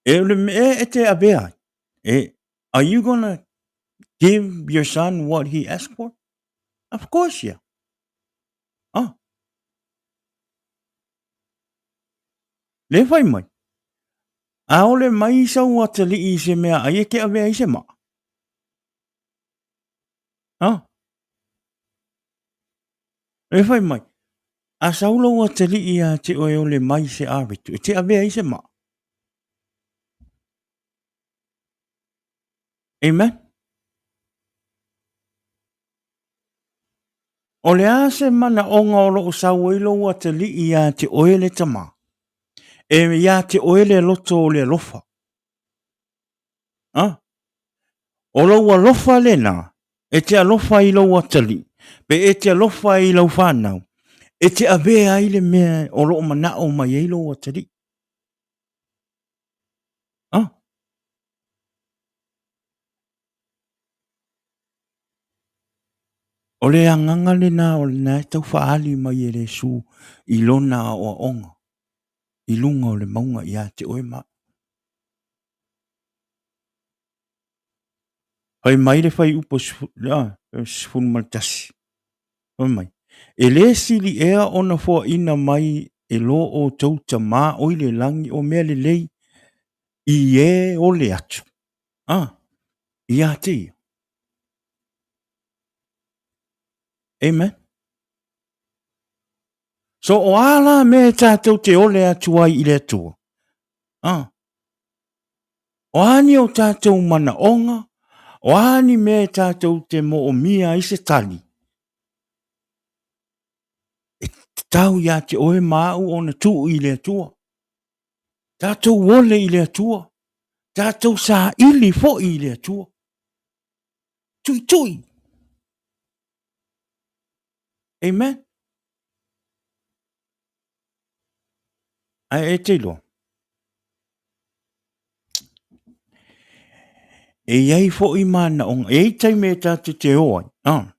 [SPEAKER 1] E o le mea e te avea ai, e, are you gonna give your son what he asked for? Of course, yeah. Ah. Le fai mai. A ole mai sau atalii i se mea ai e te avea i se maa. Ah. E fai mai, a sau lou atalii ia te oe ole mai se avetu, e te avea ai se maa. Amen. O le a se manaoga o lo o sau ai lou atalii ia te oe le tama, e ia te oe le loto o le alofa. A? O lou alofa lena, e te alofa i lou atalii, pe e te alofa i lau fanau, e te avea ai le mea o lo o manao mai ai lou atalii. A? O le agaga lena o lena e tau faaali mai e le Iesu i lona aoaoga i luga o le mauga ia te oe ma au. Fai mai le fuaiupu 11, fai mai, E le sili ea ona foaina mai e lo outou Tama o i le lagi o mea lelei i e ole atu, a, ia te ia. Amen. So o a la mea e tātou te ole atu ai i le Atua? A, o a ni o tātou manaoga, o a ni mea e tātou te moomia ai se tali, e tatau ia te oe ma au ona tuu i le Atua. Tātou ole i le Atua. Tātou saili foi i le Atua. Tuitui. Amen. Ae e te iloa. E i ai foi manaoga, e i ai taimi e tātou te o ai. Ah.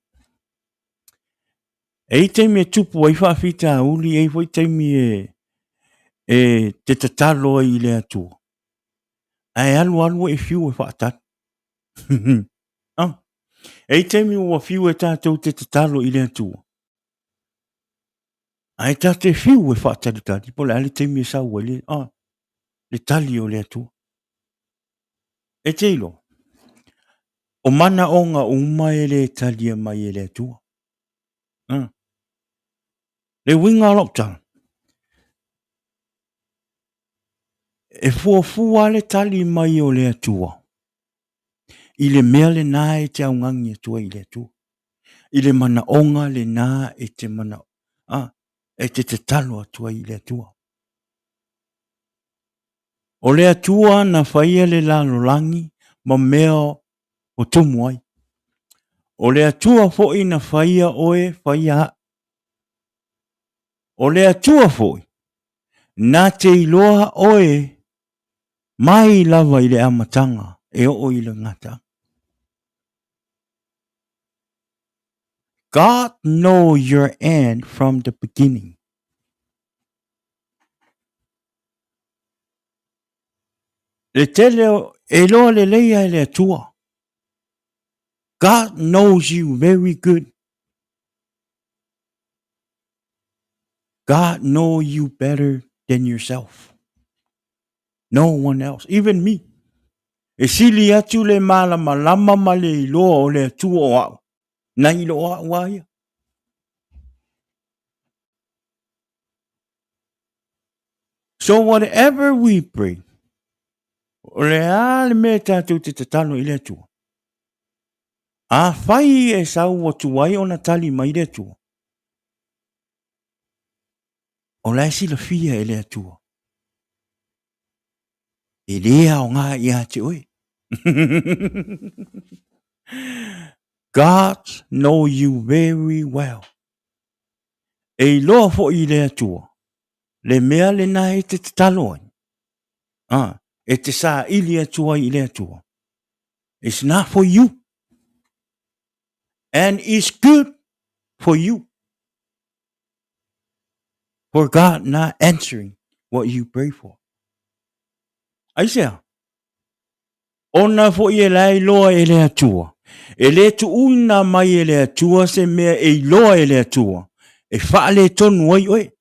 [SPEAKER 1] E i ai taimi e tupu ai faafitauli, e i ai foi taimi e, e te tatalo ai i le Atua. Ae alu alu e fiu e faatali. ah. E i ai taimi ua fiu e tātou te tatalo i le Atua. Ae ta te fiu e faatalitali, po o le a le taimi e sau ai le, ah, le tali o le Atua. E te iloa, o manaoga uma e le talia mai e le Atua. Ah. Le uiga o lau tala, e fuafua le tali mai o le Atua i le mea lena e te augani atu ai i le Atua. I le manaoga lena e te mana, a, e te tatalo atu ai i le Atua. O le Atua na faia le lalolagi ma mea o tumu ai. O le Atua foi na faia oe faia a'u. O le Atua foi na te iloa oe mai lava i le amataga e oo i le gataaga. God know your end from the beginning. Le tele o, e iloa lelei lava e le Atua. God knows you very good. God know you better than yourself. No one else, even me. E sili atu le malamalama ma le iloa o le Atua o au, nai lo au a ia. So whatever we pray, o le a le mea tātou te tatalo i le Atua? Afai e sau atu ai ona tali mai le Atua, o la e silafia e le Atua. E le aoga ia te oe. God know you very well. E iloa foi i le Atua le mea lena e te tatalo ai. Ah, e te saili atu ai i le Atua. It's not for you. And it's good for you. For God not answering what you pray for. Aisea? Ona foi e la iloa e le Atua. E le tuuina mai e le Atua se mea e iloa e le Atua. E faaletonu ai oe.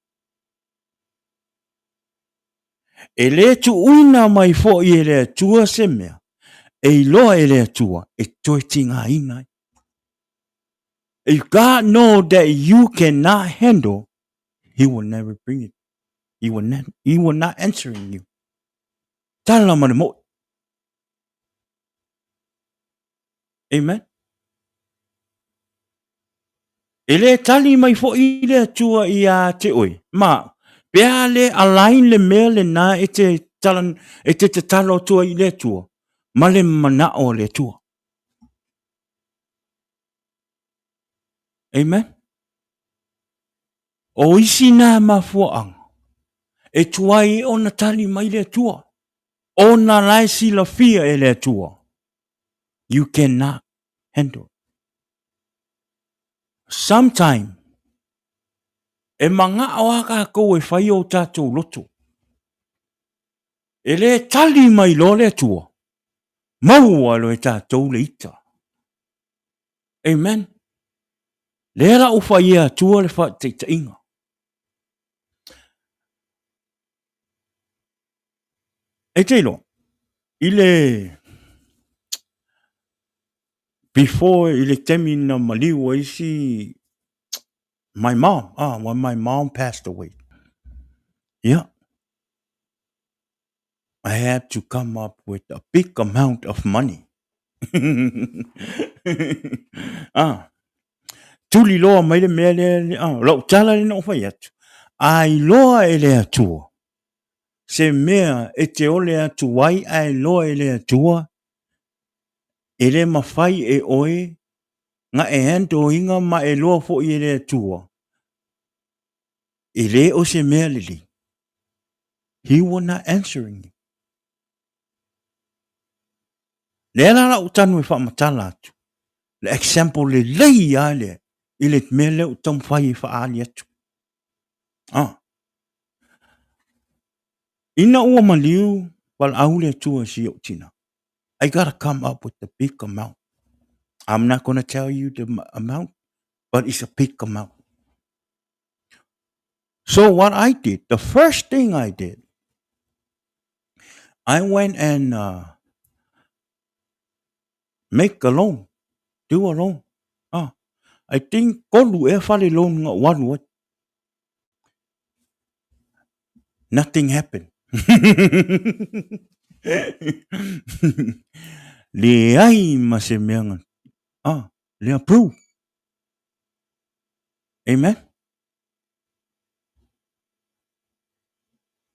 [SPEAKER 1] E le tuuina mai foi e le Atua se mea e iloa e le Atua e toe tigaina ai. If God know that you cannot handle, he will never bring it. He will not, he will not answering you. Tala ma le mo'i. Amen. E le tali mai foi le Atua ia te oe, ma pe a le align le mea lena e te tala, e te tatalo atu ai i le Atua, ma le manao o le Atua. Amen. O isi nā mafuaaga e tuai ona tali mai le Atua, ona la e silafia e le Atua. You cannot handle. Sometime, e magao a kākou e fai o tātou loto. E le tali mai loa le Atua, maua loa e tātou le ita. Amen. Lea la ua fai e Atua le faataitaiga. E te iloa, i le before i le taimi na maliu ai si my mom, ah, when my mom passed away. Yeah. I had to come up with a big amount of money. ah, tuli loa mai le mea lea, ah, lau tala le na ou fai atu. A iloa e le Atua, se mea e te ole atu ai a iloa e le Atua, e le mafai e oe na e handle ina ma e loa foi e le Atua. E le o se mea lelei. He will not answering you. Lea la lau tanu e faamatala atu. Le example lelei lava lea i le mea lea ua taumafai e faaali atu. Ah. Ina ua maliu valaau le Atua i si ou tina. I gotta come up with the big amount. I'm not gonna tell you the amount, but it's a big amount. So what I did, the first thing I did, I went and make a loan, do a loan. Ah, I think kolu ea fale loan nga walu ai. Nothing happened. Leai ma se mea nga, ah, le approve. Amen.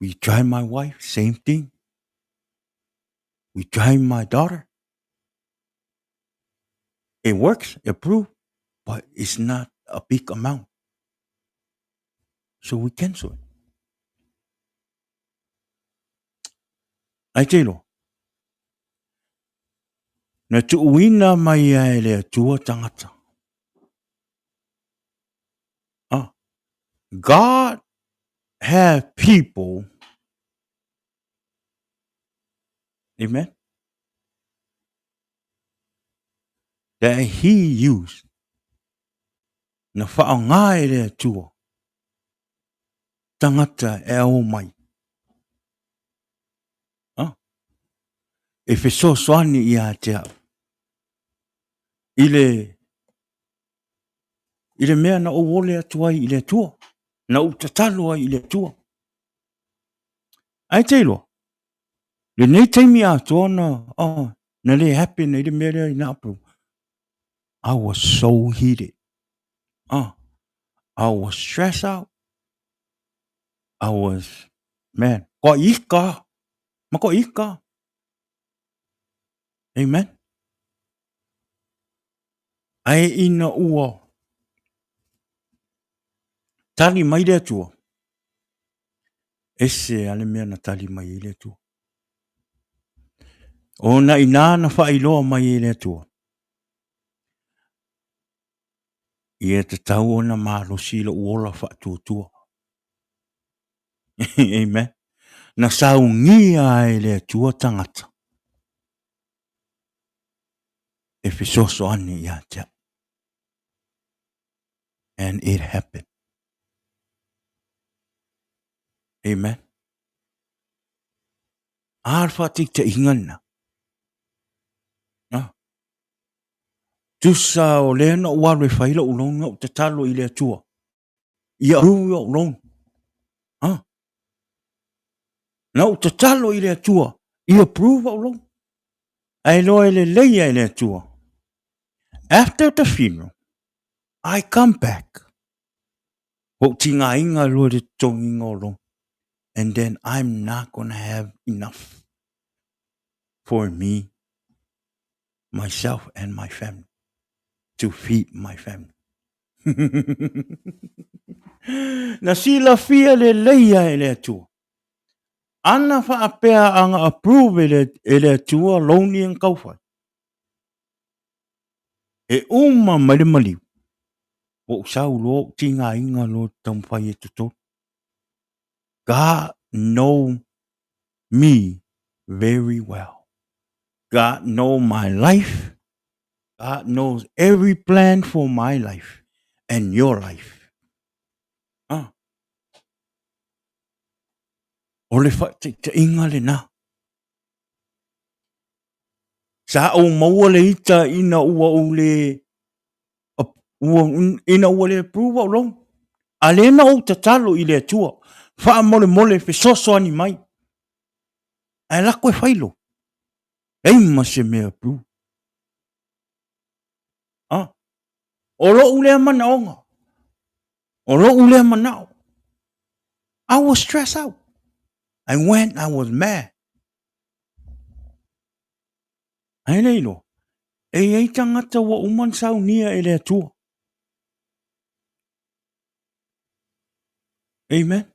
[SPEAKER 1] We try my wife, same thing. We try my daughter. It works, approved, but it's not a big amount. So we cancel it. Ai te iloa. Na tuuina mai ai e le Atua tangata. Ah. God have people. Amen. That he used. Na whaonga e le Atua. Tangata e ao mai. Ah. E fesoasoani ia te au. I le i le mea na ou ole atu ai i le Atua, na ou tatalo ai i le Atua. Ae te iloa, lenei taimi atoa na, oh, na le happen ai le mea lea i na approve. I was so heated. I was stressed out. I was, man, koa ika, ma koa ika. Amen. Ae ina ua tali mai le Atua, ese a le mea na tali mai ai le Atua. Ona inā na faailoa mai e le Atua, ia tatau ona malosi lou ola faatuatua. Amen. Na saugia e le Atua tagata e fesoasoani ia te au. And it happened. Amen. A le whaataitaiga lena. Ah. Tusa o lea na ou alu e fai lou loan, na ou tatalo i le Atua. Ia approve lou loan. Ha? Na ou tatalo i le Atua, ia approve lou loan. Ae loa e lelei e le Atua. After the funeral, I come back. Ua ou tigaina loa i le totogiina o loan. And then I'm not gonna have enough for me, myself and my family to feed my family. Na silafia lelei lava e le Atua. Ana faapea ana approve e le, e le Atua loan ia na taufai. E uma mai le maliu, ua ou sau loa ou tigaina loa taumafai e totogi. God know me very well. God know my life. God knows every plan for my life and your life. Ah. O le faataitaiga lena. Sa ou maua le ita ina ua ou le ua, ina ua le approve au loan. A lea na ou tatalo i le Atua, faamolemole fesoasoani mai. Ae lako e fai loan. Leai ma se mea approve. Ah. O lou lea manaoga. O lou lea manao. I was stressed out. I went, I was mad. Ae le iloa, e i ai tagata ua uma ona saunia e le Atua. Amen.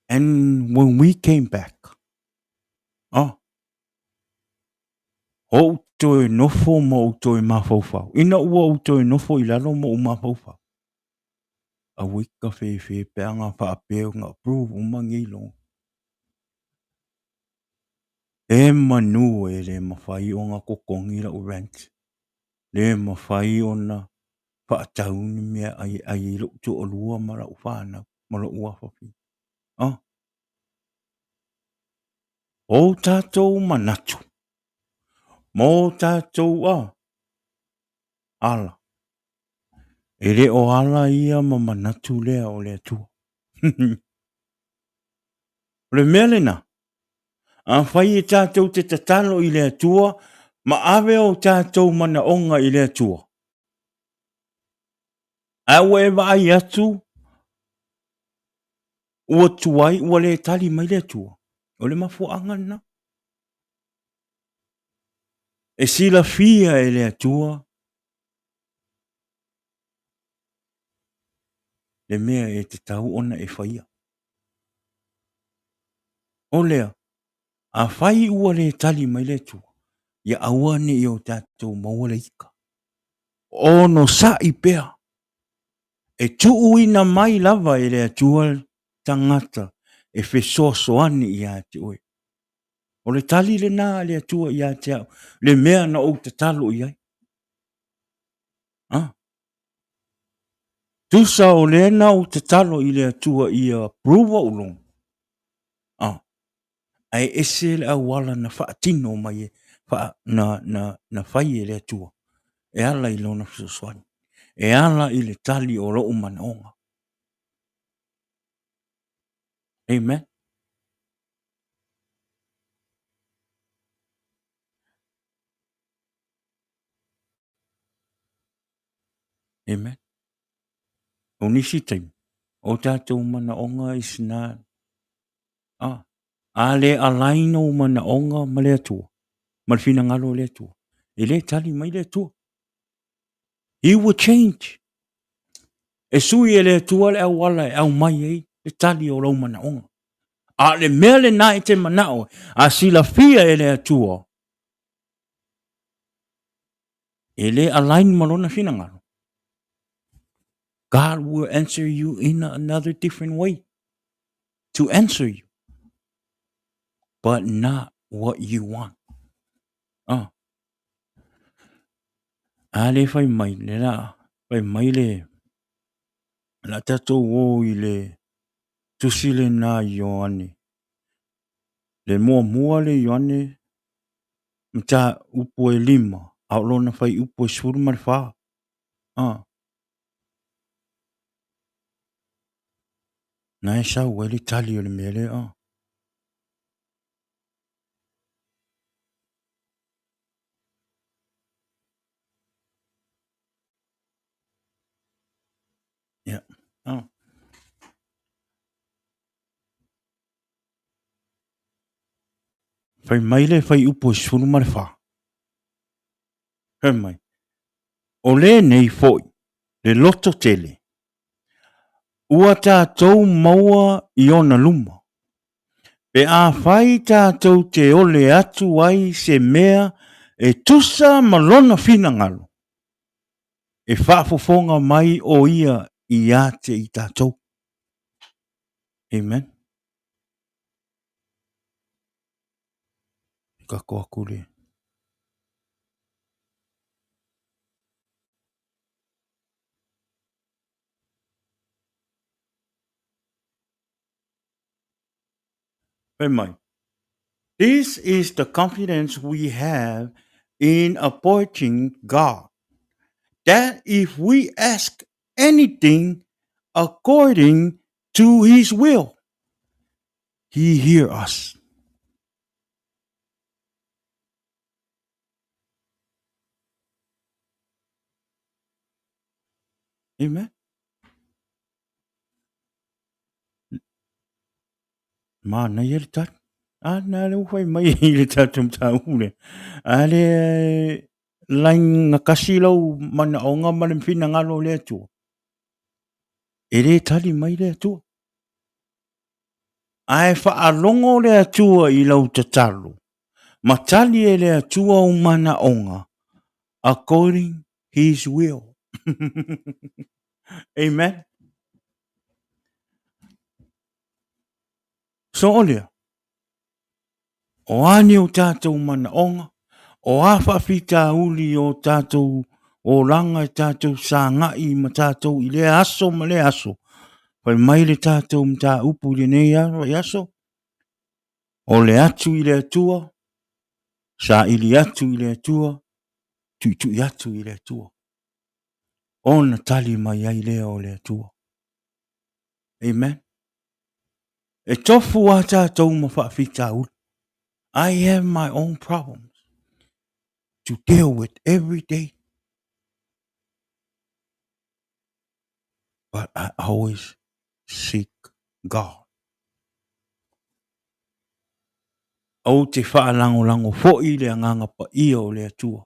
[SPEAKER 1] And when we came back, oh, ou toe nofo ma ou toe mafaufau. Ina ua ou toe nofo i lalo ma ou mafaufau. Aua i ka fefe pe ana faapea ona approve uma nei loan. E manu e le mafai ona totogi lau rent, le mafai ona faatau ni mea ai e ai ai lou toalua ma lau fanau ma lou afafine. Ah. O tatou manatu, ma o tatou a, ala. E le o ala ia ma manatu lea o le Atua. O le mea lena, afai e tatou te tatalo i le Atua ma ave o tatou manaoga i le Atua, ae ua e vaai atu ua tuai ua le tali mai le Atua, o le mafuaaga lena. E silafia e le Atua le mea e tatau ona e faia. O lea, afai ua le tali mai le Atua, ia aua ne i o tatou maua le ika. Onosai pea, e tuuina mai lava e le Atua tagata e fesoasoani ia te oe. O le tali lena a le Atua ia te au, le mea na ou tatalo i ai. Ah. Tusa o lea na ou tatalo i le Atua ia approve ou loan. Ah. Ae ese le auala na faatino mai e, fa, na, na, na fai e le Atua. E ala i lona fesoasoani. E ala i le tali o lou manaoga. Amen. Amen. O nisi taimi, o tatou manaoga is not, ah, a le align ou manaoga ma le Atua, ma le finagalo o le Atua, e le tali mai le Atua. He will change. E sui e le Atua le auala e aumai ai le tali o lou manaoga. A o le mea lena e te manao, a silafia e le Atua, e le align ma lona finagalo, God will answer you in another different way to answer you, but not what you want. Oh. A le fai mai, le la, fai mai le, la tatou o i le tusi lena Ioane. Le muamua le Ioane. mataupu e 5, a o lona fuaiupu e 14. Ah. Na e sau ai le tali o le mea lea. Ah. Yeah. Oh. Fai mai le fuaiupu e 14. Fai mai, o lenei foi le loto tele, ua tatou maua i ona luma, pe afai tatou te ole atu ai se mea e tusa ma lona finagalo, e faafofoga mai o ia ia te i tatou. Amen. Kako aku le. Fai mai, This is the confidence we have in approaching God, that if we ask anything according to his will, he hear us. Amen. Manaia le tali. A na le ua fai mai i le tatou mataupu lea. A le lagatasi lou manaoga ma le finagalo o le Atua, e le tali mai le Atua. Ae faalogo le Atua i lau tatalo, ma tali e le Atua ou manaoga according his will. Amen. So o lea, o a ni o tātou manaoga, o a faafitauli o tātou olaga e tātou sagai ma tātou i lea aso ma lea aso, fai mai le tātou mataupu i lenei aso, o le atu i le Atua, saili atu i le Atua, tuitui atu i le Atua. Ona tali mai ai lea o le Atua. Amen. E tofu a tātou ma faafitauli. I have my own problems to deal with every day. But I always seek God. Ou te faalagolago foi i le Agaga Paia o le Atua,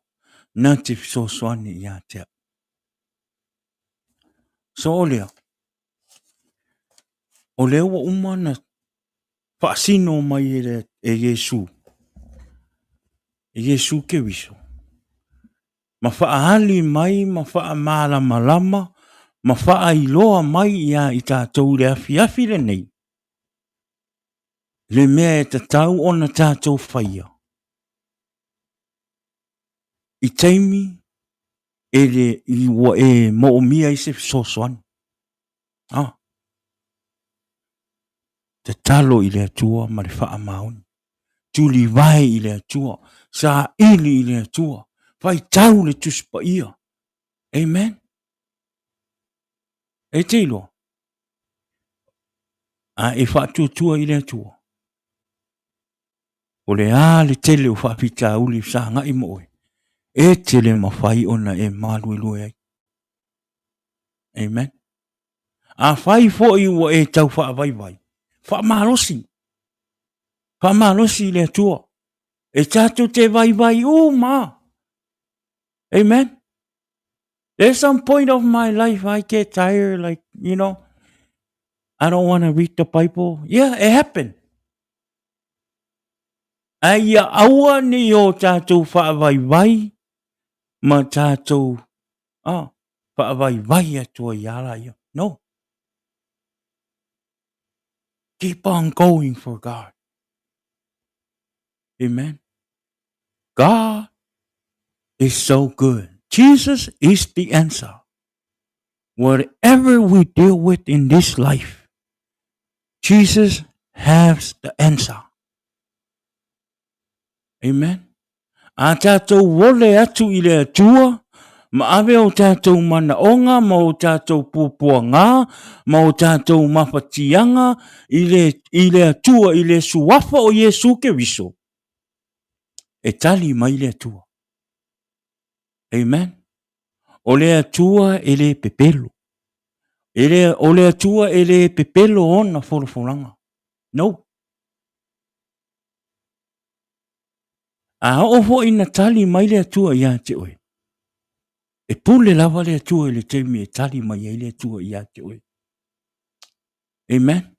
[SPEAKER 1] na te fesoasoani ia te au. So o lea, o lea ua uma ona faasino mai e, le, e Iesu, e Iesu Keriso, ma faaali mai ma faamalamalama ma faailoa mai ia i tatou i le afiafi lenei, le mea e tatau ona tatou faia i taimi e le i ua e moomia ai se fesoasoani. Ah. Tatalo i le Atua ma le faamaoni. Tulivae i le Atua. Saili i le Atua. Faitau le Tusi Paia. Amen. E te iloa. A e faatuatua i le Atua. O le a le tele o faafitauli e fesagai ma oe, e te le mafai ona e maluelue ai. Amen. Afai foi ua e tau faavaivai, faamalosi. Faamalosi i le Atua. E tatou te vaivai uma. Amen. There's some point of my life I get tired, like, you know, I don't want to read the Bible. Yeah, it happened. A ia aua ne i o tātou faavaivai ma tātou ah, faavaivai atu ai ia la ia. No. Keep on going for God. Amen. God is so good. Jesus is the answer. Whatever we deal with in this life, Jesus has the answer. Amen. A tatou ole atu i le Atua, ma ave o tatou manaoga ma o tatou puapuaga ma o tatou mafatiaga i le, i le Atua i le Suafa o Iesu Keriso, e tali mai le Atua. Amen. O le Atua e le pepelo. E le, o le Atua e le pepelo ona folafolaga. No. A oo foi ina tali mai le Atua ia te oe, e pule lava le Atua i le taimi e tali mai ai le Atua ia te oe. Amen.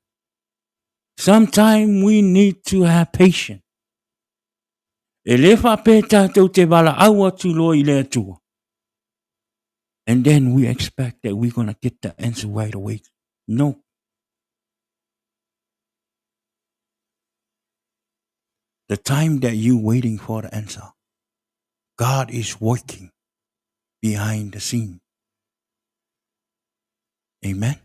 [SPEAKER 1] Sometimes we need to have patience. E le faapea tatou te valaau atu loa i le Atua. And then we expect that we're gonna get the answer right away. No. The time that you waiting for the answer, God is working behind the scene. Amen.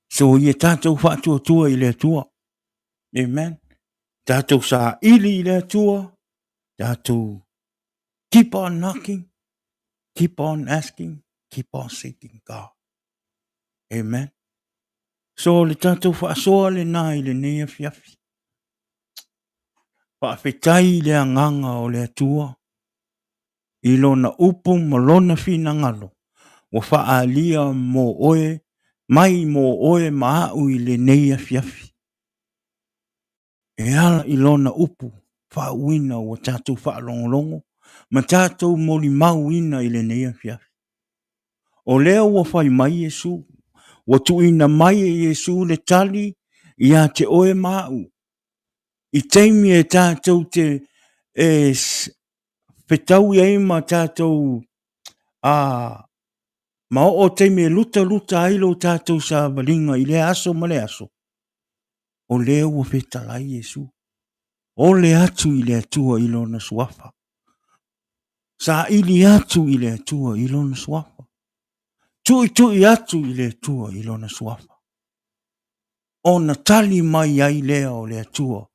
[SPEAKER 1] So ia tātou whaatuatua i le Atua. Amen. Tātou saili i le Atua. Tātou keep on knocking, keep on asking, keep on seeking God. Amen. So le tātou whaasoa le nā i lenei afiafi. Faafetai i le agaga o le Atua i lona upu ma lona finagalo ua faaalia mo oe mai mo oe ma a'u i lenei afiafi. E ala i lona upu faauuina ua tatou faalogologo ma tatou molimauina i lenei afiafi. O lea ua fai mai Iesu, ua tuuina mai e Iesu le tali ia te oe ma a'u i taimi e tatou te e fetaui ai ma tatou a ma oo taimi e lutaluta ai lo tatou savaliga i lea aso ma le aso, o lea ua fetalai Iesu, ole atu i le Atua i lona suafa, saili atu i le Atua i lona suafa, tuitui atu i le Atua i lona suafa. Ona tali mai ai lea o le Atua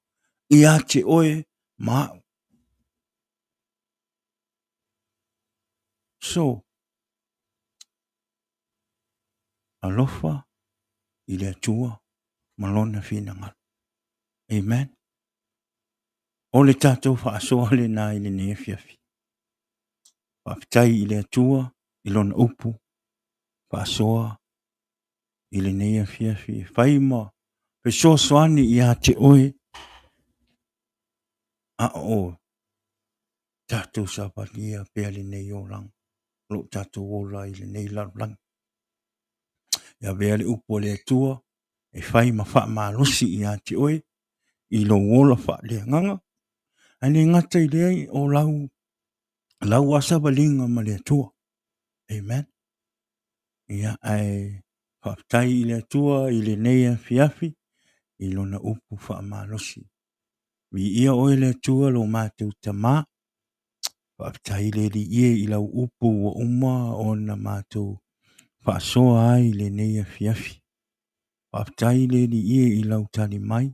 [SPEAKER 1] ia te oe ma a'u. So, alofa i le Atua ma lona finagalo. Amen. O le tatou faasoa lena i lenei afiafi. Faafetai i le Atua i lona upu faasoa i lenei afiafi e fai ma fesoasoani ia te oe a o tatou savalia pea lenei olaga o lo o tatou ola i lenei lalolagi. E avea le upu a le Atua e fai ma faamalosi ia te oe i lou ola faaleagaga, ae le gata i lea o lau lau asavaliga ma le Atua. Amen. Ia, ae faafetai i le Atua i lenei afiafi i lona upu faamalosi. Viia oe le Atua lo matou Tamā. Faafetai le Alii e i lau upu ua uma ona matou faasoa ai i lenei afiafi. Faafetai le Alii e i lau tali mai.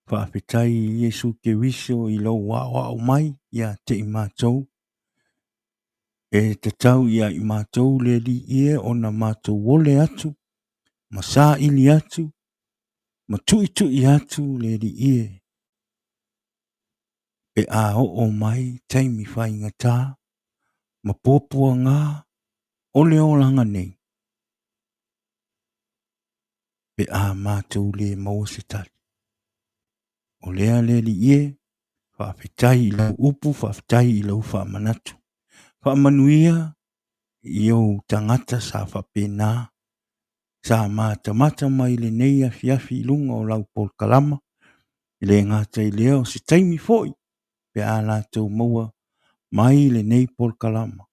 [SPEAKER 1] Faafetai i Iesu Keriso i lou aoao mai ia te i matou. E tatau ia i matou le Alii e ona matou ole atu ma saili atu ma tuitui atu le Alii e pe a oo mai taimi faigata ma puapuaga o le olaga nei, pe a matou le maua se tali. O lea le Alii e, faafetai i lau upu, faafetai i lau faamanatu. Faamanuia i ou tagata sa faapena, sa matamata mai lenei afiafi i luga o lau polokalama, e le gata i lea o se taimi foi pe a latou maua mai lenei polokalama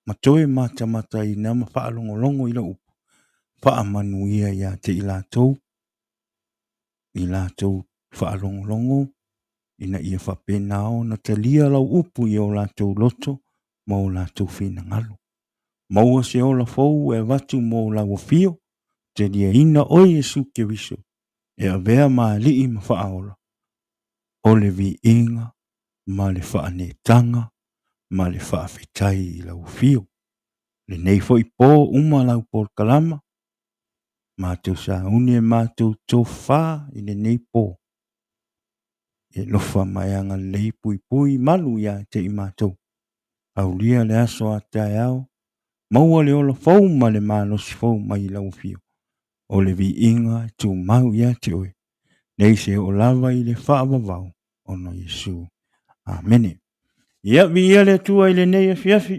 [SPEAKER 1] ma toe matamataina ma faalogologo i lau upu, faamanuia ia te i latou i latou faalogologo ina ia faapena ona talia lau upu i o latou loto ma o latou finagalo. Maua se ola fou e avatu mo lau afio, taliaina oe Iesu Keriso e avea ma Alii ma Faaola o le viiga ma le faanetaga ma le faafetai i lau afio. Lenei foi po uma lau polokalama, matou sauni e matou tofa i lenei po. E lofa ma e agalelei puipui malu ia te i matou. Aulia le aso a taeao, maua le ola fou ma le malosi fou mai i lau afio. O le viiga e tumau ia te oe, nei se oo lava i le faavavau ona o Iesu. Amene. Ia, viia le Atua i lenei afiafi,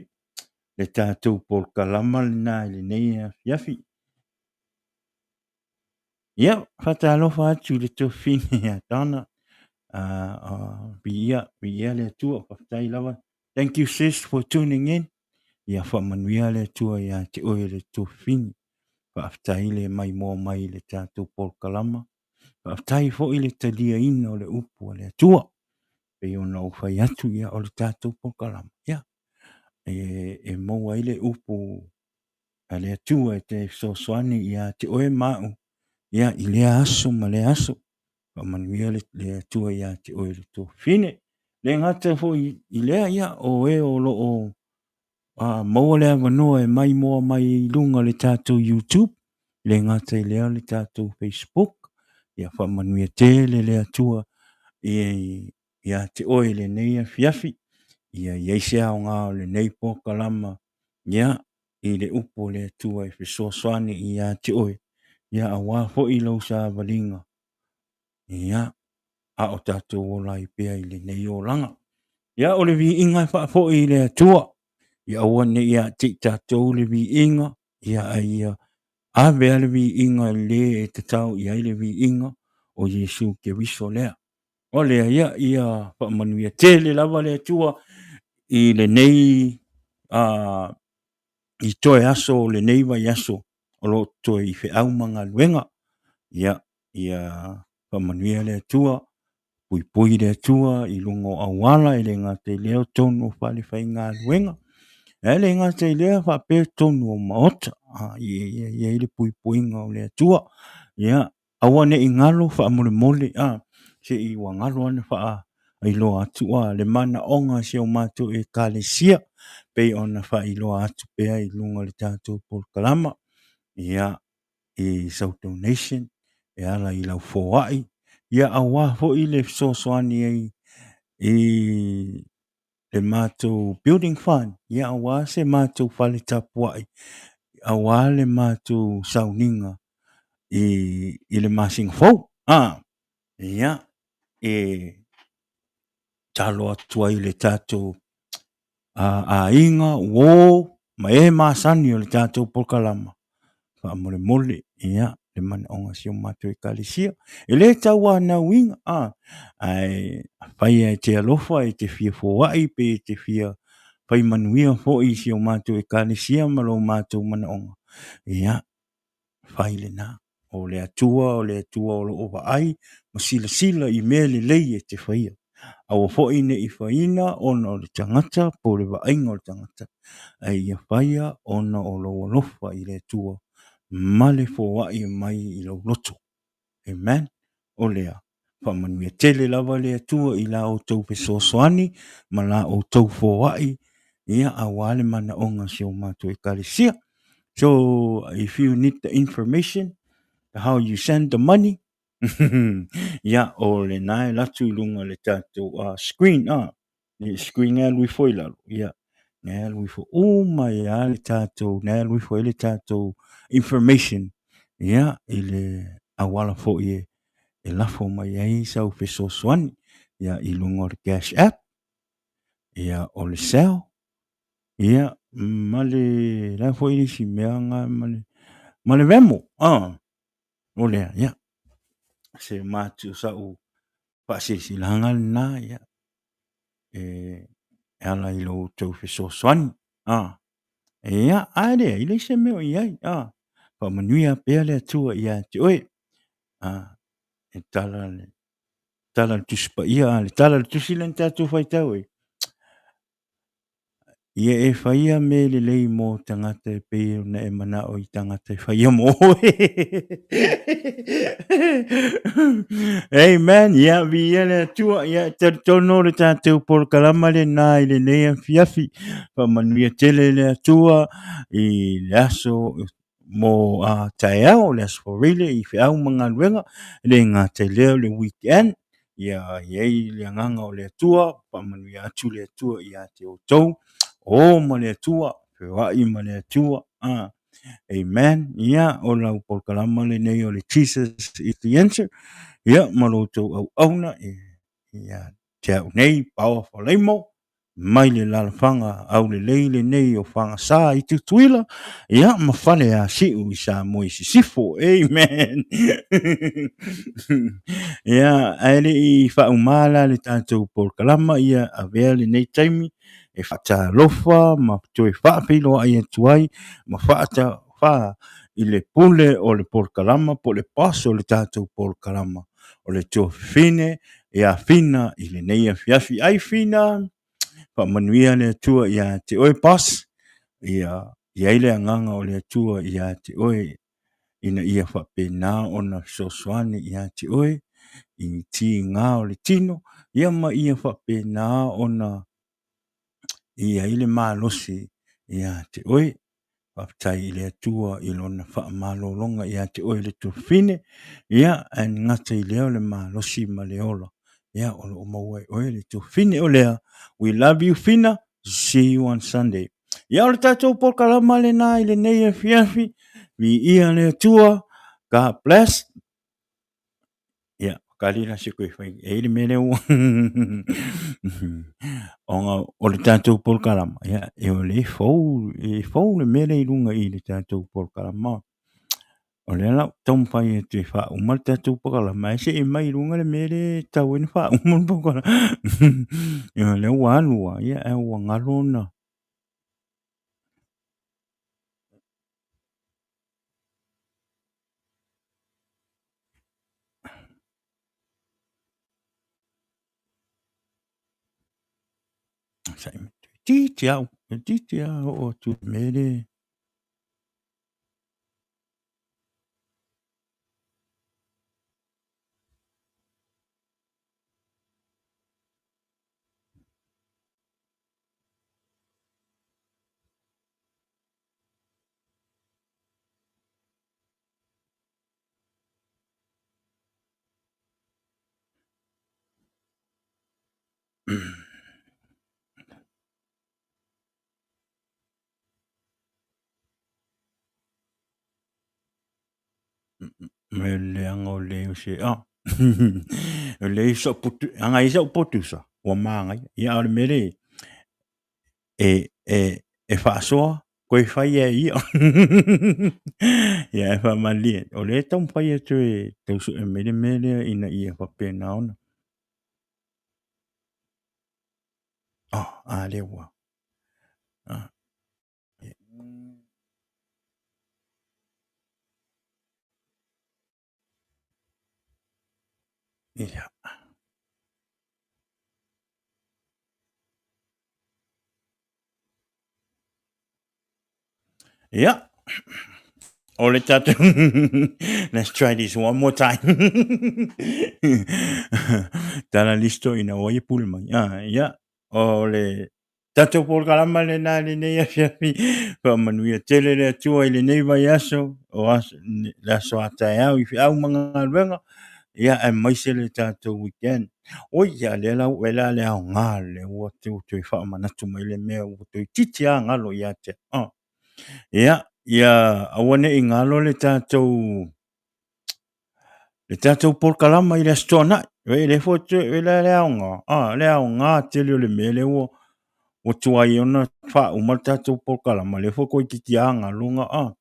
[SPEAKER 1] le tatou polokalama lena i lenei afiafi. Ia, faatalofa atu i le tuafafine ia Donna. Viia, viia le Atua, faafetai lava. Thank you sis for tuning in. Ia faamanuia le Atua ia te oe le tuafafine. Faafetai le maimoa mai i le tatou polokalama. Faafetai foi le taliaina o le upu a le Atua. Pei ona ou fai atu, ia, o le tatou polokalama, ia, e maua ai le upu a le Atua e te fesoasoani ia te oe ma au, ia, i lea aso ma lea aso. Faamanuia le Atua ia te oe le tuafafine. Le gata foi i lea, ia, o e o lo o maua le avanoa e maimoa mai i luga o le tatou YouTube, le gata i lea o le tatou Facebook. Ia faamanuia tele le Atua ia te oe i lenei afiafi. Ia i ai se aoga o lenei polokalama, ia, i le upu o le Atua e fesoasoani ia te oe, ia aua foi lou savaliga, ia, a o tatou ola ai pea i lenei olaga. Ia, o le viiga e faafoi i le Atua, ia aua ne i ia te i tatou le viiga, ia a ia ave a le viiga i le e tatau i ai le viiga, o Iesu Keriso lea. O lea, ia, ia faamanuia tele lava le Atua i lenei i toe aso o lenei vaiaso o lo o toe i feau ma galuega. Ia, ia faamanuia le Atua, puipui le Atua i luga o auala, e le gata i lea o totonu o falefaigaluega, ae le gata i lea faapea totonu o maota, ia i ai le puipuiga o le Atua. Ia, aua ne i galo faamolemole, a, se i ua galo lava ona faailoa atu a, le manaoga o si o matou Ekalesia, pei ona faailoa atu pea i luga o le tatou polokalama, ia, i sau donation e ala i lau foai, ia aua foi le fesoasoani ai i le matou building fund, ia aua se matou fale tapuai, aua le matou sauniga i le masina fou. A, ia, e talo atu ai i le tatou aiga, uo ma e masani o le tatou polokalama, faamolemole, ia, le manaoga o si o matou Ekalesia. E le tauanauina, a, ae afai lava e te alofa, e te fia foai pe e te fia fai manuia foi i si o matou Ekalesia ma lo matou manaoga, ia, fai lena. O le Atua, o le Atua o lo o vaai ma silasila i mea lelei e te faia. Aua foi ne i faina ona o le tagata po o le vaaiga o le tagata, ae ia faia ona o lou alofa i le Atua ma le foai mai i lou loto. Amen. O lea, faamanuia tele lava le Atua i la outou fesoasoani ma la outou foai, ia, aua le manaoga o si o matou Ekalesia. So, if you need the information, how you send the money, ia, o lena e alu atu i luga o le tatou screen, le screen e alu ifo i lalo, ia, na e alu ifo uma ai lava le tatou, na e alu ifo ai le tatou information, ia, i le auala foi e lafo mai ai sau fesoasoani, ia, i luga o le cash app, ia, o le Zelle, ia, ma le, la foi le isi mea na, ma le Venmo, o lea, ia, se matou sau faasilasilaga lena, ia, e ala i lo outou fesoasoani, a, ia, ae leai, e leai se mea o i ai, a, faamanuia pea le Atua ia te oe, a, e tala le, tala le Tusi Paia, a, le tala o le Tusi lea na tatou faitau ai. Ia e faia mea lelei mo tagata e pei ona e manao i tagata e faia mo oe. Amen. Ia, viia le Atua. Ia, e talitonu le tatou polokalama lenā i lenei afiafi. Faamanuia tele le Atua i le aso mo a taeao, le aso Faraile i feau ma galuega, e le gata i lea o le weekend. Ia i ai le agaga o le Atua, faamanuia atu le Atua ia te outou, o ma le Atua, feoai ma le Atua. Ah, amen. Ia, o lau polokalama lenei o le Jesus is the answer. Ia, ma lo outou auauna, ia te au nei, Paoa Falaimo, mai le lalafaga aulelei lenei o Fagasā i Tutuila, ia ma Faleasiu i Samoa i Sisifo. Amen. Ia, ae le i faauma la le tatou polokalama, ia avea lenei taimi e faatalofa ma toe faafeiloai atu ai ma faatafa i le pule o le polokalama po o le boss o le tatou polokalama o le tuafafine ia Fina i lenei afiafi. Ai Fina, faamanuia le Atua ia te oe boss, ia i ai le agaga o le Atua ia te oe ina ia faapena ona fesoasoani ia te oe i tiga o le tino, ia ma ia faapena ona i ai le malosi ia te oe. Faafetai i le Atua i lona faamalologa ia te oe le tuafafine, ia, ae gata i lea o le malosi ma le ola, ia, o lo o maua e oe le tuafafine. O lea, we love you Fina, see you on Sunday. Ia, o le tatou polokalama lena i lenei afiafi, viia le Atua, God bless. Ia, kali la se koe whai, e le mele ua. Ona o le tātou polokalama, ia, e o le fou, e fou le mele i lunga i le tātou polokalama. O lea lau taumafai atu e faauma le tātou polokalama, ae see mai i luga le mele e tatau ai ona faauma le polokalama. Ia, o lea ua alu lava, ia, ae ua galo ona Toeitiiti au, toeitiiti lava oo atu i le mea lea. Me leaga o le se a o le so putu anga i so putu sa ua manaia ia o le mea lea e e e faasoa koe fai e ia. Ia e faamalie, o lea e taumafai atu e tau sue mai le mea lea ina ia faapena ona. Oh, a lea ua. Ah. Ia. Ia. O le tatou... Let's try this one more time. Tala listo ina ua ia pule mai. Ah, ia. O le tatou polokalama lena i lenei afiafi. Faamanuia tele le Atua i lenei vaiaso, o aso, le aso a taeao i feau ma galuega, ia aemaise le tatou weekend. Oi, ia lea la ua ela le aoga lea ua toe faamanatu mai le mea ua toeitiiti lava galo ia te au. Ia, ia aua ne i galo le tatou le tatou polokalama i le Aso Toonai. E le foi toe le le aoga, a le aoga tele o le mea lea ua ua tuai ona faauma le tatou polokalama, lea foi toeitiiti lava galo a.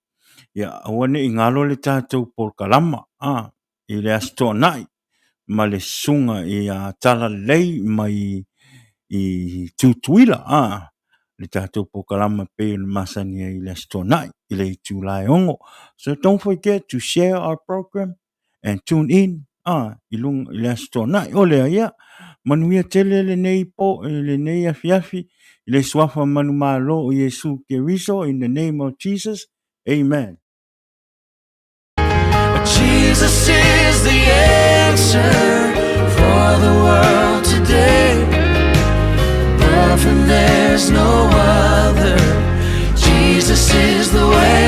[SPEAKER 1] Ia aua ne i galo le tatou polokalama a i le Aso Toonai ma le susuga ia Talalelei mai i Tutuila a le tatou polokalama e pei ona masani ai i le Aso Toonai i le itula e 6. So don't forget to share our program and tune in i luga i le Aso Toonai. O lea ia, Manuia tele lenei po, lenei afiafi, i le suafa manumalo o Iesu Keriso, in the name of Jesus, amen.
[SPEAKER 3] Jesus is the answer for the world today. Above him there's no other. Jesus is the way.